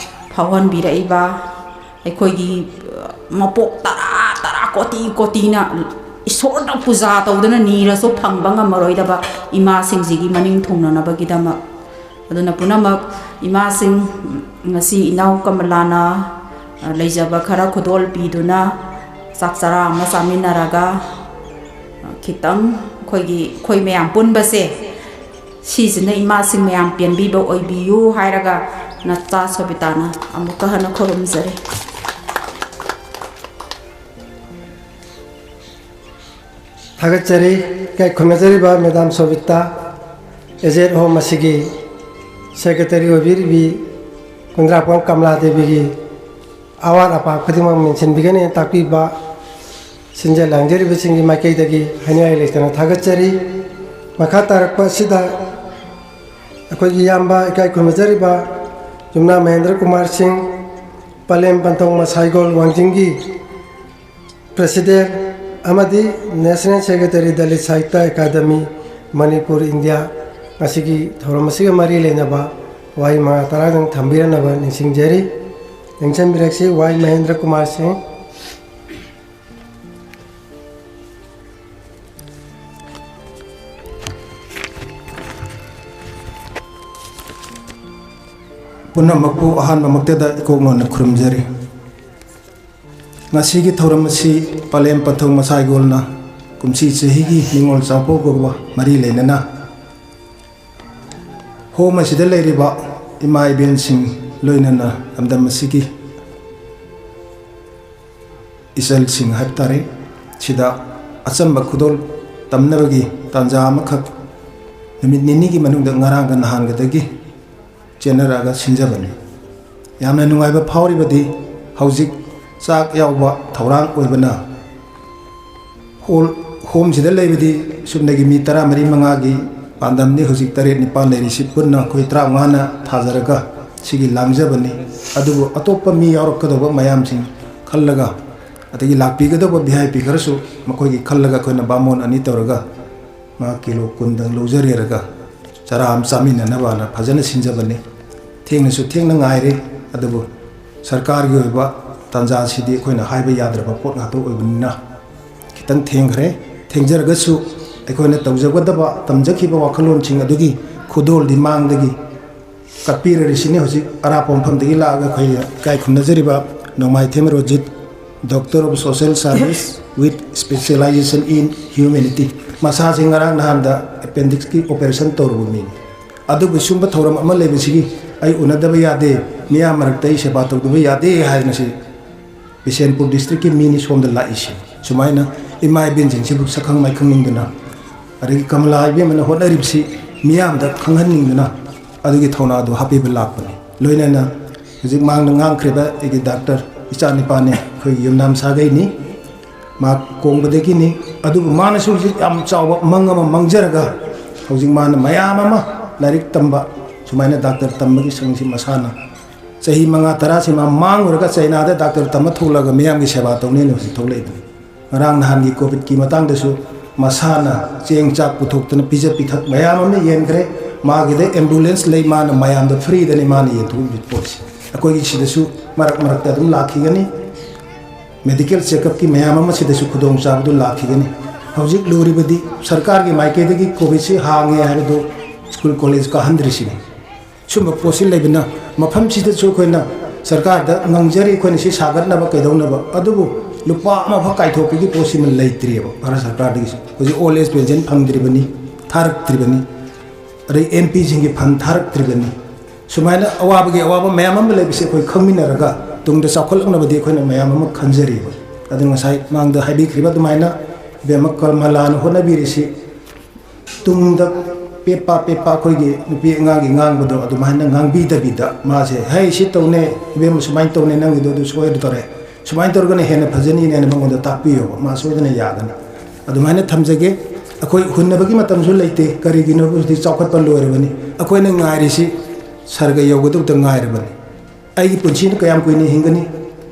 ꯐꯥꯎꯍꯟꯕꯤꯔꯛꯏꯕ ꯑꯩꯈꯣꯏꯒꯤ, ꯑ, ꯃꯄꯣꯛ ꯇꯔꯥ, ꯇꯔꯥ ꯀꯣꯇꯤ ꯀꯣꯇꯤꯅ ꯏꯁꯣꯔꯗ ꯄꯨꯖꯥ ꯇꯧꯗꯨꯅ ꯅꯤꯔꯁꯨ ꯐꯪꯕ ꯉꯝꯃꯔꯣꯏꯗꯕ ꯏꯃꯥꯁꯤꯡꯁꯤꯒꯤ ꯃꯅꯤꯡ ꯊꯨꯡꯅꯅꯕꯒꯤꯗꯃꯛ꯫ ꯑꯗꯨꯅ ꯄꯨꯝꯅꯃꯛ ꯏꯃꯥꯁꯤꯡ, ꯉꯁꯤ ꯏꯅꯥꯎ ꯀꯃꯂꯥꯅ, ꯑ, ꯂꯩꯖꯕ ꯈꯔ ꯈꯨꯗꯣꯜ ꯄꯤꯗꯨꯅ ꯆꯥꯛ ꯆꯔꯥ ꯑꯃ ꯆꯥꯃꯤꯟꯅꯔꯒ, ꯑ, ꯈꯤꯇꯪ ꯑꯩꯈꯣꯏꯒꯤ, ꯑꯩꯈꯣꯏ ꯃꯌꯥꯝ ꯄꯨꯟꯕꯁꯦ, ꯁꯤꯁꯤꯅ ꯏꯃꯥꯁꯤꯡ ꯃꯌꯥꯝ ꯄꯦꯟꯕꯤꯕ ꯑꯣꯏꯕꯤꯌꯨ ꯍꯥꯏꯔꯒ ꯅꯆꯥ ꯁꯣꯕꯤꯇꯥꯅ ꯑꯃꯨꯛꯀ ꯍꯟꯅ ꯈꯨꯔꯨꯝꯖꯔꯤ꯫ ꯊꯥꯒꯠꯆꯔꯤ꯫ ꯏꯀꯥꯏ ꯈꯨꯝꯅꯖꯔꯤꯕ ꯃꯦꯗꯥꯝ ꯁꯣꯕꯤꯇꯥ, ꯑꯦꯖꯦꯠ ꯍꯣꯝ ꯑꯁꯤꯒꯤ ꯁꯦꯀ꯭ꯔꯦꯇꯔꯤ ꯑꯣꯏꯕꯤꯔꯤꯕꯤ ꯀꯨꯟꯗ꯭ꯔꯥꯄꯝ ꯀꯃꯂꯥ ꯗꯦꯕꯤꯒꯤ ꯑꯋꯥꯠ ꯑꯄꯥ ꯈꯨꯗꯤꯡꯃꯛ ꯃꯦꯟꯁꯤꯟꯕꯤꯒꯅꯤ ꯇꯥꯛꯄꯤꯕ ꯁꯤꯟꯖ ꯂꯥꯡꯖꯔꯤꯕꯁꯤꯡꯒꯤ ꯃꯥꯏꯀꯩꯗꯒꯤ ꯍꯥꯏꯅꯤꯡꯉꯥꯏ ꯂꯩꯇꯅ ꯊꯥꯒꯠꯆꯔꯤ꯫ ꯃꯈꯥ ꯇꯥꯔꯛꯄ ꯑꯁꯤꯗ ꯑꯩꯈꯣꯏꯒꯤ ꯏꯌꯥꯝꯕ ꯏꯀꯥꯏ ꯈꯨꯝꯅꯖꯔꯤꯕ ꯌꯨꯝꯅꯥꯝ ꯃꯍꯦꯟꯗ꯭ꯔ ꯀꯨꯃꯥꯔ ꯁꯤꯡ, ꯄꯂꯦꯝ ꯄꯟꯊꯧ ꯃꯁꯥꯏꯒꯣꯜ ꯋꯥꯡꯖꯤꯡꯒꯤ ꯄ꯭ꯔꯦꯁꯤꯗꯦꯟ ꯑꯃꯗꯤ national secretary Dalit Sahitya academy Manipur India, ꯉꯁꯤꯒꯤ ꯊꯧꯔꯝ ꯑꯁꯤꯒ ꯃꯔꯤ ꯂꯩꯅꯕ ꯋꯥꯍꯩ ꯃꯉꯥ ꯇꯔꯥꯗꯪ ꯊꯝꯕꯤꯔꯝꯅꯕ ꯅꯤꯡꯁꯤꯡꯖꯔꯤ, ꯅꯤꯡꯁꯤꯡꯕꯤꯔꯛꯁꯤ꯫ ꯋꯥꯏ ꯃꯍꯦꯟꯗ꯭ꯔ ꯀꯨꯃꯥꯔ ꯁꯤꯡ꯫ ꯄꯨꯝꯅꯃꯛꯄꯨ ꯑꯍꯥꯟꯕꯃꯛꯇꯗ ꯏꯀꯣꯛ ꯅꯣꯟꯅ ꯈꯨꯔꯨꯝꯖꯔꯤ꯫ ꯉꯁꯤꯒꯤ ꯊꯧꯔꯝ ꯑꯁꯤ ꯄꯂꯦꯝ ꯄꯟꯊꯧ ꯃꯁꯥꯏꯒꯣꯜꯅ ꯀꯨꯝꯁꯤ ꯆꯍꯤꯒꯤ ꯅꯤꯉꯣꯜ ꯆꯥꯛꯀꯧꯕꯒ ꯃꯔꯤ ꯂꯩꯅꯅ ꯍꯣꯝ ꯑꯁꯤꯗ ꯂꯩꯔꯤꯕ ꯏꯃꯥ ꯏꯕꯦꯟꯁꯤꯡ, ꯂꯣꯏꯅꯅ ꯂꯝꯗꯝ ꯑꯁꯤꯒꯤ ꯏꯆꯜꯁꯤꯡ ꯍꯥꯏꯕ ꯇꯥꯔꯦ, ꯁꯤꯗ ꯑꯆꯝꯕ ꯈꯨꯗꯣꯜ ꯇꯝꯅꯕꯒꯤ ꯇꯥꯟꯖꯥ ꯑꯃꯈꯛ ꯅꯨꯃꯤꯠ ꯅꯤꯅꯤꯒꯤ ꯃꯅꯨꯡꯗ, ꯉꯔꯥꯡꯒ ꯅꯍꯥꯟꯒꯗꯒꯤ ꯆꯦꯟꯅꯔꯛꯑꯒ ꯁꯤꯟꯖꯕꯅꯤ꯫ ꯌꯥꯝꯅ ꯅꯨꯡꯉꯥꯏꯕ ꯐꯥꯎꯔꯤꯕꯗꯤ, ꯍꯧꯖꯤꯛ ꯆꯥꯛ ꯌꯥꯎꯕ ꯊꯧꯔꯥꯡ ꯑꯣꯏꯕꯅ ꯍꯣꯜ, ꯍꯣꯝꯁꯤꯗ ꯂꯩꯕꯗꯤ ꯆꯨꯝꯅꯒꯤ ꯃꯤ ꯇꯔꯥꯃꯔꯤ ꯃꯉꯥꯒꯤ ꯄꯥꯟꯗꯝꯅꯤ꯫ ꯍꯧꯖꯤꯛ ꯇꯔꯦꯠ ꯅꯤꯄꯥꯜ ꯂꯩꯔꯤꯁꯤ ꯄꯨꯟꯅ ꯑꯩꯈꯣꯏ ꯇꯔꯥꯃꯉꯥꯅ ꯊꯥꯖꯔꯒ ꯁꯤꯒꯤ ꯂꯥꯡꯖꯕꯅꯤ꯫ ꯑꯗꯨꯕꯨ ꯑꯇꯣꯞꯄ ꯃꯤ ꯌꯥꯎꯔꯛꯀꯗꯧꯕ ꯃꯌꯥꯝꯁꯤꯡ ꯈꯜꯂꯒ, ꯑꯗꯒꯤ ꯂꯥꯛꯄꯤꯒꯗꯧꯕ ꯚꯤ ꯑꯥꯏ ꯄꯤ ꯈꯔꯁꯨ ꯃꯈꯣꯏꯒꯤ ꯈꯜꯂꯒ, ꯑꯩꯈꯣꯏꯅ ꯕꯥꯃꯣꯟ ꯑꯅꯤ ꯇꯧꯔꯒ ꯉꯥ ꯀꯤꯂꯣ ꯀꯨꯟꯗꯪ ꯂꯧꯖꯔꯦꯔꯒ ꯆꯔꯥ ꯑꯃ ꯆꯥꯃꯤꯟꯅꯅꯕꯅ ꯐꯖꯅ ꯁꯤꯟꯖꯕꯅꯤ꯫ ꯊꯦꯡꯅꯁꯨ ꯊꯦꯡꯅ ꯉꯥꯏꯔꯦ, ꯑꯗꯨꯕꯨ ꯁꯔꯀꯥꯔꯒꯤ ꯑꯣꯏꯕ ꯇꯥꯟꯖꯥꯁꯤꯗꯤ ꯑꯩꯈꯣꯏꯅ ꯍꯥꯏꯕ ꯌꯥꯗ꯭ꯔꯕ ꯄꯣꯠ ꯉꯥꯛꯇ ꯑꯣꯏꯕꯅꯤꯅ ꯈꯤꯇꯪ ꯊꯦꯡꯈ꯭ꯔꯦ꯫ ꯊꯦꯡꯖꯔꯒꯁꯨ ꯑꯩꯈꯣꯏꯅ ꯇꯧꯖꯒꯗꯕ, ꯇꯝꯖꯈꯤꯕ ꯋꯥꯈꯜꯂꯣꯟꯁꯤꯡ ꯑꯗꯨꯒꯤ ꯈꯨꯗꯣꯜꯗꯤ ꯃꯥꯡꯗꯒꯤ ꯀꯠꯄꯤꯔꯔꯤꯁꯤꯅꯤ꯫ ꯍꯧꯖꯤꯛ ꯑꯔꯥꯞꯄ ꯃꯐꯝꯗꯒꯤ ꯂꯥꯛꯑꯒ ꯑꯩꯈꯣꯏ ꯏꯀꯥꯏ ꯈꯨꯝꯅꯖꯔꯤꯕ ꯅꯣꯡꯃꯥꯏꯊꯦꯝ Rojit, Doctor of Social Service with Specialization in Humanity꯫ ꯃꯁꯥꯁꯤ ꯉꯔꯥꯡ ꯅꯍꯥꯟꯗ ꯑꯦꯄꯦꯟꯗꯤꯛꯁꯀꯤ ꯑꯣꯄꯔꯦꯁꯟ ꯇꯧꯔꯨꯕ ꯃꯤꯅꯤ꯫ ꯑꯗꯨꯕꯨ ꯁꯨꯝꯕ ꯊꯧꯔꯝ ꯑꯃ ꯂꯩꯕꯁꯤꯒꯤ ꯑꯩ ꯎꯅꯗꯕ ꯌꯥꯗꯦ, ꯃꯤꯌꯥꯝ ꯃꯔꯛꯇ ꯑꯩ ꯁꯦꯕꯥ ꯇꯧꯗꯕ ꯌꯥꯗꯦ ꯍꯥꯏꯗꯅ ꯁꯤ ꯕꯤꯁꯦꯟꯄꯨꯔ ꯗꯤꯁꯇ꯭ꯔꯤꯛꯀꯤ ꯃꯤꯅꯤ ꯁꯣꯝꯗ ꯂꯥꯛꯏꯁꯤ꯫ ꯁꯨꯃꯥꯏꯅ ꯏꯃꯥ ꯏꯕꯦꯟꯁꯤꯡꯁꯤꯕꯨ ꯁꯛꯈꯪ ꯃꯥꯏꯈꯪꯅꯤꯡꯗꯅ, ꯑꯗꯒꯤ ꯀꯃꯂꯥ ꯏꯕꯦꯝꯃꯅ ꯍꯣꯠꯅꯔꯤꯕꯁꯤ ꯃꯤꯌꯥꯝꯗ ꯈꯪꯍꯟꯅꯤꯡꯗꯅ ꯑꯗꯨꯒꯤ ꯊꯧꯅꯥꯗꯨ ꯍꯥꯞꯄꯤꯕ ꯂꯥꯛꯄꯅꯤ꯫ ꯂꯣꯏꯅꯅ ꯍꯧꯖꯤꯛ ꯃꯥꯡꯗ ꯉꯥꯡꯈ꯭ꯔꯤꯕ ꯑꯩꯒꯤ ꯗꯥꯛꯇꯔ ꯏꯆꯥ ꯅꯤꯄꯥꯅꯤ, ꯑꯩꯈꯣꯏꯒꯤ ꯌꯨꯝꯅꯥꯝ ꯁꯥꯒꯩꯅꯤ, ꯃꯥ ꯀꯣꯡꯕꯗꯒꯤꯅꯤ꯫ ꯑꯗꯨꯕꯨ ꯃꯥꯅꯁꯨ ꯍꯧꯖꯤꯛ ꯌꯥꯝ ꯆꯥꯎꯕ ꯃꯪ ꯑꯃ ꯃꯪꯖꯔꯒ ꯍꯧꯖꯤꯛ ꯃꯥꯅ ꯃꯌꯥꯝ ꯑꯃ ꯂꯥꯏꯔꯤꯛ ꯇꯝꯕ, ꯁꯨꯃꯥꯏꯅ ꯗꯥꯛꯇꯔ ꯇꯝꯕꯒꯤ ꯁꯪꯁꯤ ꯃꯁꯥꯅ ꯆꯍꯤ ꯃꯉꯥ ꯇꯔꯥꯁꯤ ꯃꯥ ꯃꯥꯡꯉꯨꯔꯒ ꯆꯩꯅꯥꯗ ꯗꯥꯛꯇꯔ ꯇꯝꯕ ꯊꯣꯛꯂꯒ ꯃꯤꯌꯥꯝꯒꯤ ꯁꯦꯕꯥ ꯇꯧꯅꯦꯅ ꯍꯧꯖꯤꯛ ꯊꯣꯛꯂꯛꯏꯕꯅꯤ꯫ ꯉꯔꯥꯡ ꯅꯍꯥꯟꯒꯤ ꯀꯣꯚꯤꯗꯀꯤ ꯃꯇꯥꯡꯗꯁꯨ ꯃꯁꯥꯅ ꯆꯦꯡ ꯆꯥꯛ ꯄꯨꯊꯣꯛꯇꯅ ꯄꯤꯖ ꯄꯤꯊꯛ ꯃꯌꯥꯝ ꯑꯃ ꯌꯦꯟꯈ꯭ꯔꯦ꯫ ꯃꯥꯒꯤꯗ ꯑꯦꯝꯕꯨꯂꯦꯟꯁ ꯂꯩ, ꯃꯥꯅ ꯃꯌꯥꯝꯗ ꯐ꯭ꯔꯤꯗꯅꯤ ꯃꯥꯅ ꯌꯦꯟꯊꯣꯛꯏꯕ ꯄꯣꯠꯁꯦ꯫ ꯑꯩꯈꯣꯏꯒꯤ ꯁꯤꯗꯁꯨ ꯃꯔꯛ ꯃꯔꯛꯇ ꯑꯗꯨꯝ ꯂꯥꯛꯈꯤꯒꯅꯤ, ꯃꯦꯗꯤꯀꯦꯜ ꯆꯦꯛꯑꯞꯀꯤ ꯃꯌꯥꯝ ꯑꯃ ꯁꯤꯗꯁꯨ ꯈꯨꯗꯣꯡꯆꯥꯕꯗꯨ ꯂꯥꯛꯈꯤꯒꯅꯤ꯫ ꯍꯧꯖꯤꯛ ꯂꯨꯔꯤꯕꯗꯤ ꯁꯔꯀꯥꯔꯒꯤ ꯃꯥꯏꯀꯩꯗꯒꯤ ꯀꯣꯚꯤꯗꯁꯤ ꯍꯥꯡꯉꯦ ꯍꯥꯏꯕꯗꯨ ꯁ꯭ꯀꯨꯜ ꯀꯣꯂꯦꯖ ꯀꯥꯍꯟꯗ꯭ꯔꯤꯁꯤꯅꯤ꯫ ꯁꯨꯝꯕ ꯄꯣꯠꯁꯤ ꯂꯩꯕꯅ ꯃꯐꯝꯁꯤꯗꯁꯨ ꯑꯩꯈꯣꯏꯅ ꯁꯔꯀꯥꯔꯗ ꯉꯥꯡꯖꯔꯤ, ꯑꯩꯈꯣꯏꯅ ꯁꯤ ꯁꯥꯒꯠꯅꯕ ꯀꯩꯗꯧꯅꯕ, ꯑꯗꯨꯕꯨ ꯂꯨꯄꯥ ꯑꯃꯐꯥꯎ ꯀꯥꯏꯊꯣꯛꯄꯒꯤ ꯄꯣꯠꯁꯤꯃ ꯂꯩꯇ꯭ꯔꯤꯑꯕ ꯚꯥꯔꯠ ꯁꯔꯀꯥꯔꯗꯒꯤꯁꯨ꯫ ꯍꯧꯖꯤꯛ ꯑꯣꯜ ꯑꯦꯖ ꯄꯦꯟꯁꯟ ꯐꯪꯗ꯭ꯔꯤꯕꯅꯤ, ꯊꯥꯔꯛꯇ꯭ꯔꯤꯕꯅꯤ, ꯑꯗꯩ ꯑꯦꯝ ꯄꯤꯁꯤꯡꯒꯤ ꯐꯟ ꯊꯥꯔꯛꯇ꯭ꯔꯤꯕꯅꯤ꯫ ꯁꯨꯃꯥꯏꯅ ꯑꯋꯥꯕꯒꯤ ꯑꯋꯥꯕ ꯃꯌꯥꯝ ꯑꯃ ꯂꯩꯕꯁꯦ ꯑꯩꯈꯣꯏ ꯈꯪꯃꯤꯟꯅꯔꯒ ꯇꯨꯡꯗ ꯆꯥꯎꯈꯠꯂꯛꯅꯕꯗꯤ ꯑꯩꯈꯣꯏꯅ ꯃꯌꯥꯝ ꯑꯃ ꯈꯟꯖꯔꯤꯕ꯫ ꯑꯗꯨꯅ ꯉꯁꯥꯏ ꯃꯥꯡꯗ ꯍꯥꯏꯕꯤꯈ꯭ꯔꯤꯕ ꯑꯗꯨꯃꯥꯏꯅ ꯏꯕꯦꯝꯃ ꯀꯃꯂꯥꯅ ꯍꯣꯠꯅꯕꯤꯔꯤꯁꯤ ꯇꯨꯡꯗ ꯄꯦꯞꯄ ꯄꯦꯞꯄ ꯑꯩꯈꯣꯏꯒꯤ ꯅꯨꯄꯤ ꯑꯉꯥꯡꯒꯤ ꯉꯥꯡꯕꯗꯣ ꯑꯗꯨꯃꯥꯏꯅ ꯉꯥꯡꯕꯤꯗꯕꯤꯗ ꯃꯥꯁꯦ, "ꯍꯩ, ꯁꯤ ꯇꯧꯅꯦ, ꯏꯕꯦꯝꯃ, ꯁꯨꯃꯥꯏꯅ ꯇꯧꯅꯦ, ꯅꯪꯒꯤꯗꯣ ꯑꯗꯨ ꯁꯣꯏꯗꯧꯔꯦ, ꯁꯨꯃꯥꯏꯅ ꯇꯧꯔꯒꯅ ꯍꯦꯟꯅ ꯐꯖꯅꯤꯅꯦꯅ" ꯃꯉꯣꯟꯗ ꯇꯥꯛꯄꯤꯌꯣꯕ, ꯃꯥ ꯁꯣꯏꯗꯅ ꯌꯥꯒꯅꯤ꯫ ꯑꯗꯨꯃꯥꯏꯅ ꯊꯝꯖꯒꯦ꯫ ꯑꯩꯈꯣꯏ ꯍꯨꯟꯅꯕꯒꯤ ꯃꯇꯝꯁꯨ ꯂꯩꯇꯦ, ꯀꯔꯤꯒꯤꯅꯣ ꯍꯧꯖꯤꯛ ꯆꯥꯎꯈꯠꯄ ꯂꯣꯏꯔꯕꯅꯤ꯫ ꯑꯩꯈꯣꯏꯅ ꯉꯥꯏꯔꯤꯁꯤ ꯁꯔꯒ ꯌꯧꯒꯗꯕꯇ ꯉꯥꯏꯔꯕꯅꯤ꯫ ꯑꯩꯒꯤ ꯄꯨꯟꯁꯤꯅ ꯀꯌꯥꯝ ꯀꯨꯏꯅ ꯍꯤꯡꯒꯅꯤ?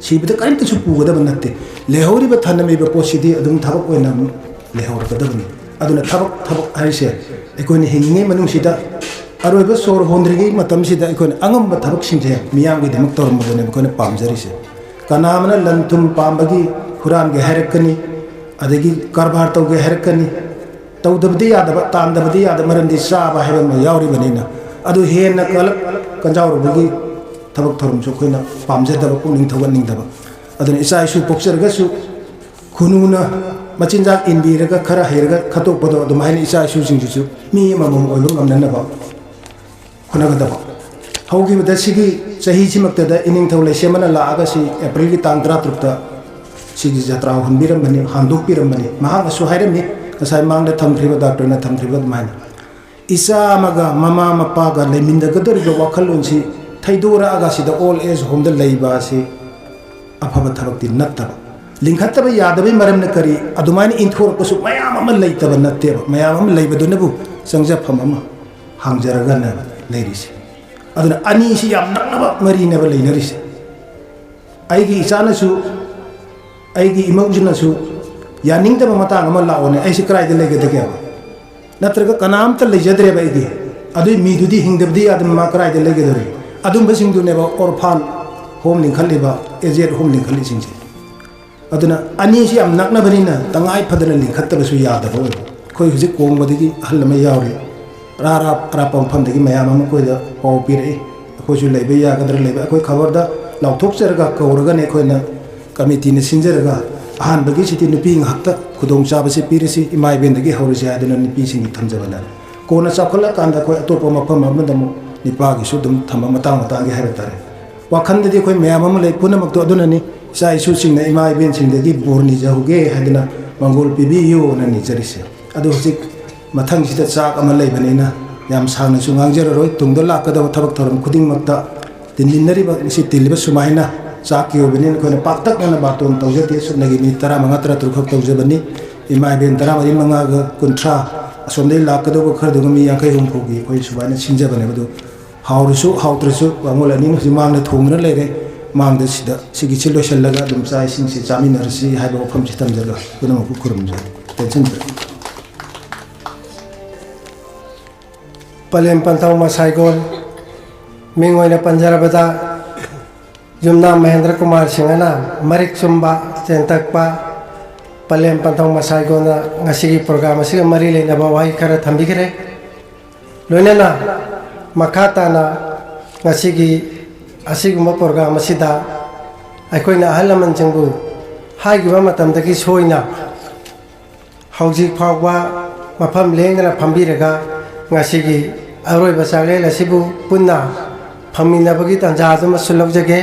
ꯁꯤꯕꯗ ꯀꯔꯤꯝꯇꯁꯨ ꯄꯨꯒꯗꯕ ꯅꯠꯇꯦ꯫ ꯂꯩꯍꯧꯔꯤꯕ ꯊꯅꯝꯃꯤꯕ ꯄꯣꯠꯁꯤꯗꯤ ꯑꯗꯨꯝ ꯊꯕꯛ ꯑꯣꯏꯅ ꯑꯃꯨꯛ ꯂꯩꯍꯧꯔꯛꯀꯗꯕꯅꯤ꯫ ꯑꯗꯨꯅ ꯊꯕꯛ, ꯊꯕꯛ ꯍꯥꯏꯁꯦ ꯑꯩꯈꯣꯏꯅ ꯍꯤꯡꯉꯤꯉꯩ ꯃꯅꯨꯡꯁꯤꯗ ꯑꯔꯣꯏꯕ ꯁꯣꯔ ꯍꯣꯟꯗ꯭ꯔꯤꯉꯩ ꯃꯇꯝꯁꯤꯗ ꯑꯩꯈꯣꯏꯅ ꯑꯉꯝꯕ ꯊꯕꯛꯁꯤꯡꯁꯦ ꯃꯤꯌꯥꯝꯒꯤꯗꯃꯛ ꯇꯧꯔꯝꯕꯗꯨꯅꯦꯕ ꯑꯩꯈꯣꯏꯅ ꯄꯥꯝꯖꯔꯤꯁꯦ꯫ ꯀꯅꯥ ꯑꯃꯅ ꯂꯟ ꯊꯨꯝ ꯄꯥꯝꯕꯒꯤ ꯍꯨꯔꯥꯟꯒꯦ ꯍꯥꯏꯔꯛꯀꯅꯤ, ꯑꯗꯒꯤ ꯀꯔꯕꯥꯔ ꯇꯧꯒꯦ ꯍꯥꯏꯔꯛꯀꯅꯤ, ꯇꯧꯗꯕꯗꯤ ꯌꯥꯗꯕ, ꯇꯥꯟꯗꯕꯗꯤ ꯌꯥꯗꯕ, ꯃꯔꯝꯗꯤ ꯆꯥꯕ ꯍꯥꯏꯕ ꯑꯃ ꯌꯥꯎꯔꯤꯕꯅꯤꯅ꯫ ꯑꯗꯨ ꯍꯦꯟꯅ ꯀꯂꯛ ꯀꯟꯖꯥꯎꯔꯨꯕꯒꯤ ꯊꯕꯛ ꯊꯧꯔꯝꯁꯨ ꯑꯩꯈꯣꯏꯅ ꯄꯥꯝꯖꯗꯕ, ꯄꯨꯛꯅꯤꯡ ꯊꯧꯒꯠꯅꯤꯡꯗꯕ꯫ ꯑꯗꯨꯅ ꯏꯆꯥ ꯏꯁꯨ ꯄꯣꯛꯆꯔꯒꯁꯨ ꯈꯨꯅꯨꯅ ꯃꯆꯤꯟꯖꯥꯛ ꯏꯟꯕꯤꯔꯒ ꯈꯔ ꯍꯩꯔꯒ ꯈꯠꯇꯣꯛꯄꯗꯣ, ꯑꯗꯨꯃꯥꯏꯅ ꯏꯆꯥ ꯏꯁꯨꯁꯤꯡꯁꯤꯁꯨ ꯃꯤ ꯑꯃꯃꯝ ꯑꯣꯏꯕ ꯉꯝꯅꯅꯕ ꯍꯣꯠꯅꯒꯗꯕ꯫ ꯍꯧꯈꯤꯕꯗ ꯁꯤꯒꯤ ꯆꯍꯤꯁꯤꯃꯛꯇꯗ ꯏꯅꯤꯡꯊꯧ ꯂꯩꯁꯦꯝꯕꯅ ꯂꯥꯛꯑꯒ ꯁꯤ ꯑꯦꯄ꯭ꯔꯤꯜꯒꯤ ꯇꯥꯡ ꯇꯔꯥꯇꯔꯨꯛꯇ ꯁꯤꯒꯤ ꯖꯇ꯭ꯔꯥ ꯍꯨꯟꯕꯤꯔꯝꯕꯅꯤ, ꯍꯥꯡꯗꯣꯛꯄꯤꯔꯝꯕꯅꯤ꯫ ꯃꯍꯥꯛꯅꯁꯨ ꯍꯥꯏꯔꯝꯃꯤ, ꯉꯁꯥꯏ ꯃꯥꯡꯗ ꯊꯝꯈ꯭ꯔꯤꯕ ꯗꯥꯛꯇꯔꯅ ꯊꯝꯈ꯭ꯔꯤꯕ ꯑꯗꯨꯃꯥꯏꯅ ꯏꯆꯥ ꯑꯃꯒ ꯃꯃꯥ ꯃꯄꯥꯒ ꯂꯩꯃꯤꯟꯅꯒꯗꯧꯔꯤꯕ ꯋꯥꯈꯜꯂꯣꯟꯁꯤ ꯊꯩꯗꯣꯔꯛꯑꯒ ꯁꯤꯗ ꯑꯣꯜ ꯑꯦꯖ ꯍꯣꯝꯗ ꯂꯩꯕ ꯑꯁꯤ ꯑꯐꯕ ꯊꯕꯛꯇꯤ ꯅꯠꯇꯕ꯫ ꯂꯤꯡꯈꯠꯇꯕ ꯌꯥꯗꯕꯩ ꯃꯔꯝꯅ ꯀꯔꯤ? ꯑꯗꯨꯃꯥꯏꯅ ꯏꯟꯊꯣꯔꯛꯄꯁꯨ ꯃꯌꯥꯝ ꯑꯃ ꯂꯩꯇꯕ ꯅꯠꯇꯦꯕ꯫ ꯃꯌꯥꯝ ꯑꯃ ꯂꯩꯕꯗꯨꯅꯕꯨ ꯆꯪꯖꯐꯝ ꯑꯃ ꯍꯥꯡꯖꯔꯒꯅ ꯂꯩꯔꯤꯁꯦ꯫ ꯑꯗꯨꯅ ꯑꯅꯤꯁꯤ ꯌꯥꯝ ꯅꯛꯅꯕ ꯃꯔꯤꯅꯦꯕ ꯂꯩꯅꯔꯤꯁꯦ꯫ ꯑꯩꯒꯤ ꯏꯆꯥꯅꯁꯨ, ꯑꯩꯒꯤ ꯏꯃꯧꯁꯤꯅꯁꯨ ꯌꯥꯅꯤꯡꯗꯕ ꯃꯇꯥꯡ ꯑꯃ ꯂꯥꯛꯑꯣꯅꯦ, ꯑꯩꯁꯦ ꯀꯗꯥꯏꯗ ꯂꯩꯒꯗꯒꯦꯕ? ꯅꯠꯇ꯭ꯔꯒ ꯀꯅꯥꯝꯇ ꯂꯩꯖꯗ꯭ꯔꯦꯕ ꯑꯩꯒꯤ, ꯑꯗꯨꯏ ꯃꯤꯗꯨꯗꯤ ꯍꯤꯡꯗꯕꯗꯤ ꯌꯥꯗꯅ ꯃꯥ ꯀꯗꯥꯏꯗ ꯂꯩꯒꯗꯧꯔꯤ? ꯑꯗꯨꯝꯕꯁꯤꯡꯗꯨꯅꯦꯕ ꯑꯣꯔꯐꯥꯟ ꯍꯣꯝ ꯂꯤꯡꯈꯠꯂꯤꯕ, ꯑꯦꯖꯦꯠ ꯍꯣꯝ ꯂꯤꯡꯈꯠꯂꯤꯁꯤꯡꯁꯦ꯫ ꯑꯗꯨꯅ ꯑꯅꯤꯁꯤ ꯌꯥꯝ ꯅꯛꯅꯕꯅꯤꯅ ꯇꯉꯥꯏ ꯐꯗꯅ ꯂꯤꯡꯈꯠꯇꯕꯁꯨ ꯌꯥꯗꯕ ꯑꯣꯏꯕ꯫ ꯑꯩꯈꯣꯏ ꯍꯧꯖꯤꯛ ꯀꯣꯡꯕꯗꯒꯤ ꯑꯍꯜ ꯑꯃ ꯌꯥꯎꯔꯤ, ꯑꯔꯥꯞ ꯑꯔꯥꯞꯄ ꯃꯐꯝꯗꯒꯤ ꯃꯌꯥꯝ ꯑꯃ ꯑꯩꯈꯣꯏꯗ ꯄꯥꯎ ꯄꯤꯔꯛꯏ, ꯑꯩꯈꯣꯏꯁꯨ ꯂꯩꯕ ꯌꯥꯒꯗ꯭ꯔꯥ ꯂꯩꯕ, ꯑꯩꯈꯣꯏ ꯈꯕꯔꯗ ꯂꯥꯎꯊꯣꯛꯆꯔꯒ ꯀꯧꯔꯒꯅꯦ ꯑꯩꯈꯣꯏꯅ ꯀꯃꯤꯇꯤꯅ ꯁꯤꯟꯖꯔꯒ ꯑꯍꯥꯟꯕꯒꯤꯁꯤꯗꯤ ꯅꯨꯄꯤ ꯉꯥꯛꯇ ꯈꯨꯗꯣꯡꯆꯥꯕꯁꯤ ꯄꯤꯔꯁꯤ, ꯏꯃꯥ ꯏꯕꯦꯟꯗꯒꯤ ꯍꯧꯔꯁꯤ ꯍꯥꯏꯗꯨꯅ ꯅꯨꯄꯤꯁꯤꯡꯒꯤ ꯊꯝꯖꯕꯅꯦ꯫ ꯀꯣꯟꯅ ꯆꯥꯎꯈꯠꯂꯀꯥꯟꯗ ꯑꯩꯈꯣꯏ ꯑꯇꯣꯞꯄ ꯃꯐꯝ ꯑꯃꯗ ꯑꯃꯨꯛ ꯅꯨꯄꯥꯒꯤꯁꯨ ꯑꯗꯨꯝ ꯊꯝꯕ ꯃꯇꯥꯡ ꯃꯇꯥꯡꯒꯤ ꯍꯥꯏꯕ ꯇꯥꯔꯦ꯫ ꯋꯥꯈꯜꯗꯗꯤ ꯑꯩꯈꯣꯏ ꯃꯌꯥꯝ ꯑꯃ ꯂꯩ, ꯄꯨꯝꯅꯃꯛꯇꯣ ꯑꯗꯨꯅꯅꯤ꯫ ꯏꯆꯥ ꯏꯁꯨꯁꯤꯡꯅ ꯏꯃꯥ ꯏꯕꯦꯟꯁꯤꯡꯗꯒꯤ ꯕꯣꯔ ꯅꯤꯖꯍꯧꯒꯦ ꯍꯥꯏꯗꯅ ꯃꯪꯒꯣꯜ ꯄꯤꯕꯤꯌꯨꯅ ꯅꯤꯖꯔꯤꯁꯦ꯫ ꯑꯗꯨ ꯍꯧꯖꯤꯛ ꯃꯊꯪꯁꯤꯗ ꯆꯥꯛ ꯑꯃ ꯂꯩꯕꯅꯤꯅ ꯌꯥꯝ ꯁꯥꯡꯅꯁꯨ ꯉꯥꯡꯖꯔꯔꯣꯏ꯫ ꯇꯨꯡꯗ ꯂꯥꯛꯀꯗꯕ ꯊꯕꯛ ꯊꯧꯔꯝ ꯈꯨꯗꯤꯡꯃꯛꯇ ꯇꯤꯟꯃꯤꯟꯅꯔꯤꯕ, ꯉꯁꯤ ꯇꯤꯜꯂꯤꯕ ꯁꯨꯃꯥꯏꯅ ꯆꯥꯛꯀꯤ ꯑꯣꯏꯕꯅꯤꯅ ꯑꯩꯈꯣꯏꯅ ꯄꯥꯛꯇꯛꯅꯅ ꯕꯥꯇꯣꯟ ꯇꯧꯖꯗꯦ꯫ ꯁꯨꯞꯅꯒꯤ ꯃꯤꯅꯤꯠ ꯇꯔꯥꯃꯉꯥ, ꯇꯔꯥꯇꯔꯨꯛ ꯈꯛ ꯇꯧꯖꯕꯅꯤ꯫ ꯏꯃꯥ ꯏꯕꯦꯟ ꯇꯔꯥꯃꯔꯤ, ꯃꯉꯥꯒ ꯀꯨꯟꯊ꯭ꯔꯥ, ꯑꯁꯣꯝꯗꯒꯤ ꯂꯥꯛꯀꯗꯧꯕ ꯈꯔꯗꯨꯒ ꯃꯤ ꯌꯥꯡꯈꯩ ꯍꯨꯝꯐꯨꯒꯤ ꯑꯩꯈꯣꯏ ꯁꯨꯃꯥꯏꯅ ꯁꯤꯟꯖꯕꯅꯦꯕ꯫ ꯑꯗꯨ ꯍꯥꯎꯔꯁꯨ ꯍꯥꯎꯇ꯭ꯔꯁꯨ ꯕꯥꯃꯣꯟ ꯑꯅꯤ ꯍꯧꯖꯤꯛ ꯃꯥꯡꯗ ꯊꯣꯡꯗꯨꯅ ꯂꯩꯔꯦ꯫ ꯃꯥꯡꯗ ꯁꯤꯗ ꯁꯤꯒꯤꯁꯤ ꯂꯣꯏꯁꯤꯜꯂꯒ ꯑꯗꯨꯝ ꯆꯥꯛ ꯏꯁꯤꯡꯁꯤ ꯆꯥꯃꯤꯟꯅꯔꯁꯤ ꯍꯥꯏꯕ ꯋꯥꯐꯝꯁꯤ ꯊꯝꯖꯔꯒ ꯄꯨꯝꯅꯃꯛꯄꯨ ꯈꯨꯔꯨꯝꯖꯔꯤ꯫ ꯇꯦꯟꯁꯤꯟꯖꯔꯤ꯫ ꯄꯂꯦꯝ ꯄꯟꯊꯧ ꯃꯁꯥꯏꯒꯣꯟ, ꯃꯤꯡ ꯑꯣꯏꯅ ꯄꯟꯖꯔꯕꯗ, ꯌꯨꯝꯅꯥꯝ ꯃꯍꯦꯟꯗ꯭ꯔ ꯀꯨꯃꯥꯔ ꯁꯤꯡꯍꯅ ꯃꯔꯤꯛ ꯆꯨꯝꯕ, ꯆꯦꯟꯊꯛꯄ ꯄꯂꯦꯝ ꯄꯟꯊꯧ ꯃꯁꯥꯏꯒꯣꯟꯅ ꯉꯁꯤꯒꯤ ꯄ꯭ꯔꯣꯒ꯭ꯔꯥꯝ ꯑꯁꯤꯒ ꯃꯔꯤ ꯂꯩꯅꯕ ꯋꯥꯍꯩ ꯈꯔ ꯊꯝꯕꯤꯈ꯭ꯔꯦ꯫ ꯂꯣꯏꯅꯅ ꯃꯈꯥ ꯇꯥꯅ ꯉꯁꯤꯒꯤ ꯑꯁꯤꯒꯨꯝꯕ ꯄ꯭ꯔꯣꯒ꯭ꯔꯥꯝ ꯑꯁꯤꯗ ꯑꯩꯈꯣꯏꯅ ꯑꯍꯜ ꯂꯃꯟꯁꯤꯡꯕꯨ ꯍꯥꯏꯈꯤꯕ ꯃꯇꯝꯗꯒꯤ ꯁꯣꯏꯅ ꯍꯧꯖꯤꯛ ꯐꯥꯎꯕ ꯃꯐꯝ ꯂꯦꯡꯗꯅ ꯐꯝꯕꯤꯔꯒ ꯉꯁꯤꯒꯤ ꯑꯔꯣꯏꯕ ꯆꯥꯛꯂꯦꯟ ꯑꯁꯤꯕꯨ ꯄꯨꯟꯅ ꯐꯝꯃꯤꯟꯅꯕꯒꯤ ꯇꯥꯟꯖꯥ ꯑꯗꯨꯃꯁꯨ ꯂꯧꯖꯒꯦ꯫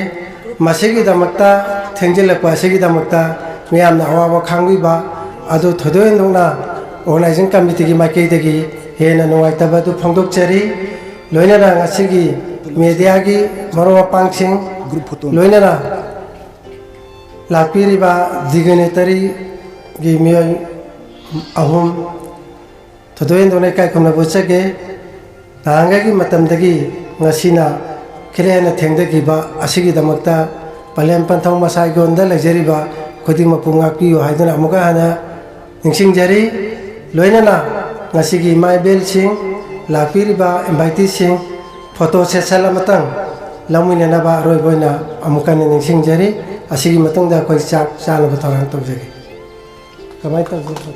ꯃꯁꯤꯒꯤꯗꯃꯛꯇ, ꯊꯦꯡꯖꯤꯜꯂꯛꯄ ꯑꯁꯤꯒꯤꯗꯃꯛꯇ ꯃꯤꯌꯥꯝꯅ ꯑꯋꯥꯕ ꯈꯥꯡꯕꯤꯕ ꯑꯗꯨ ꯊꯣꯏꯗꯣꯛ ꯍꯦꯟꯗꯣꯛꯅ ꯑꯣꯔꯒꯅꯥꯏꯖꯤꯡ ꯀꯃꯤꯇꯤꯒꯤ ꯃꯥꯏꯀꯩꯗꯒꯤ ꯍꯦꯟꯅ ꯅꯨꯡꯉꯥꯏꯇꯕ ꯑꯗꯨ ꯐꯣꯡꯗꯣꯛꯆꯔꯤ꯫ ꯂꯣꯏꯅꯅ ꯉꯁꯤꯒꯤ ꯃꯦꯗꯤꯌꯥꯒꯤ ꯃꯔꯨꯞ ꯃꯄꯥꯡꯁꯤꯡ, ꯂꯣꯏꯅꯅ ꯂꯥꯛꯄꯤꯔꯤꯕ ꯗꯤꯒꯅꯤꯇꯔꯤꯒꯤ ꯃꯤꯑꯣꯏ ꯑꯍꯨꯝ, ꯊꯣꯏꯗꯣꯛ ꯍꯦꯟꯗꯣꯛꯅ ꯏꯀꯥꯏ ꯈꯨꯝꯅꯕ ꯎꯠꯆꯒꯦ꯫ ꯅꯍꯥꯟꯈꯩꯒꯤ ꯃꯇꯝꯗꯒꯤ ꯉꯁꯤꯅ ꯈꯔ ꯍꯦꯟꯅ ꯊꯦꯡꯊꯈꯤꯕ ꯑꯁꯤꯒꯤꯗꯃꯛꯇ ꯄꯂꯦꯝ ꯄꯟꯊꯧ ꯃꯁꯥꯏꯒꯣꯟꯗ ꯂꯩꯖꯔꯤꯕ ꯈꯨꯗꯤꯡꯃꯛꯄꯨ ꯉꯥꯛꯄꯤꯌꯨ ꯍꯥꯏꯗꯨꯅ ꯑꯃꯨꯛꯀ ꯍꯟꯅ ꯅꯤꯡꯁꯤꯡꯖꯔꯤ꯫ ꯂꯣꯏꯅꯅ ꯉꯁꯤꯒꯤ ꯏꯃꯥ ꯏꯕꯦꯜꯁꯤꯡ, ꯂꯥꯛꯄꯤꯔꯤꯕ ꯏꯟꯚꯥꯏꯇꯤꯁꯤꯡ, ꯐꯣꯇꯣ ꯁꯦꯁꯟ ꯑꯃꯇꯪ ꯂꯧꯃꯤꯟꯅꯅꯕ ꯑꯔꯣꯏꯕ ꯑꯣꯏꯅ ꯑꯃꯨꯛꯀ ꯍꯟꯅ ꯅꯤꯡꯁꯤꯡꯖꯔꯤ꯫ ꯑꯁꯤꯒꯤ ꯃꯇꯨꯡꯗ ꯑꯩꯈꯣꯏ ꯆꯥꯛ ꯆꯥꯅꯕ ꯊꯧꯔꯥꯡ ꯇꯧꯖꯒꯦ꯫ ꯀꯃꯥꯏꯅ ꯇꯧꯁꯤ?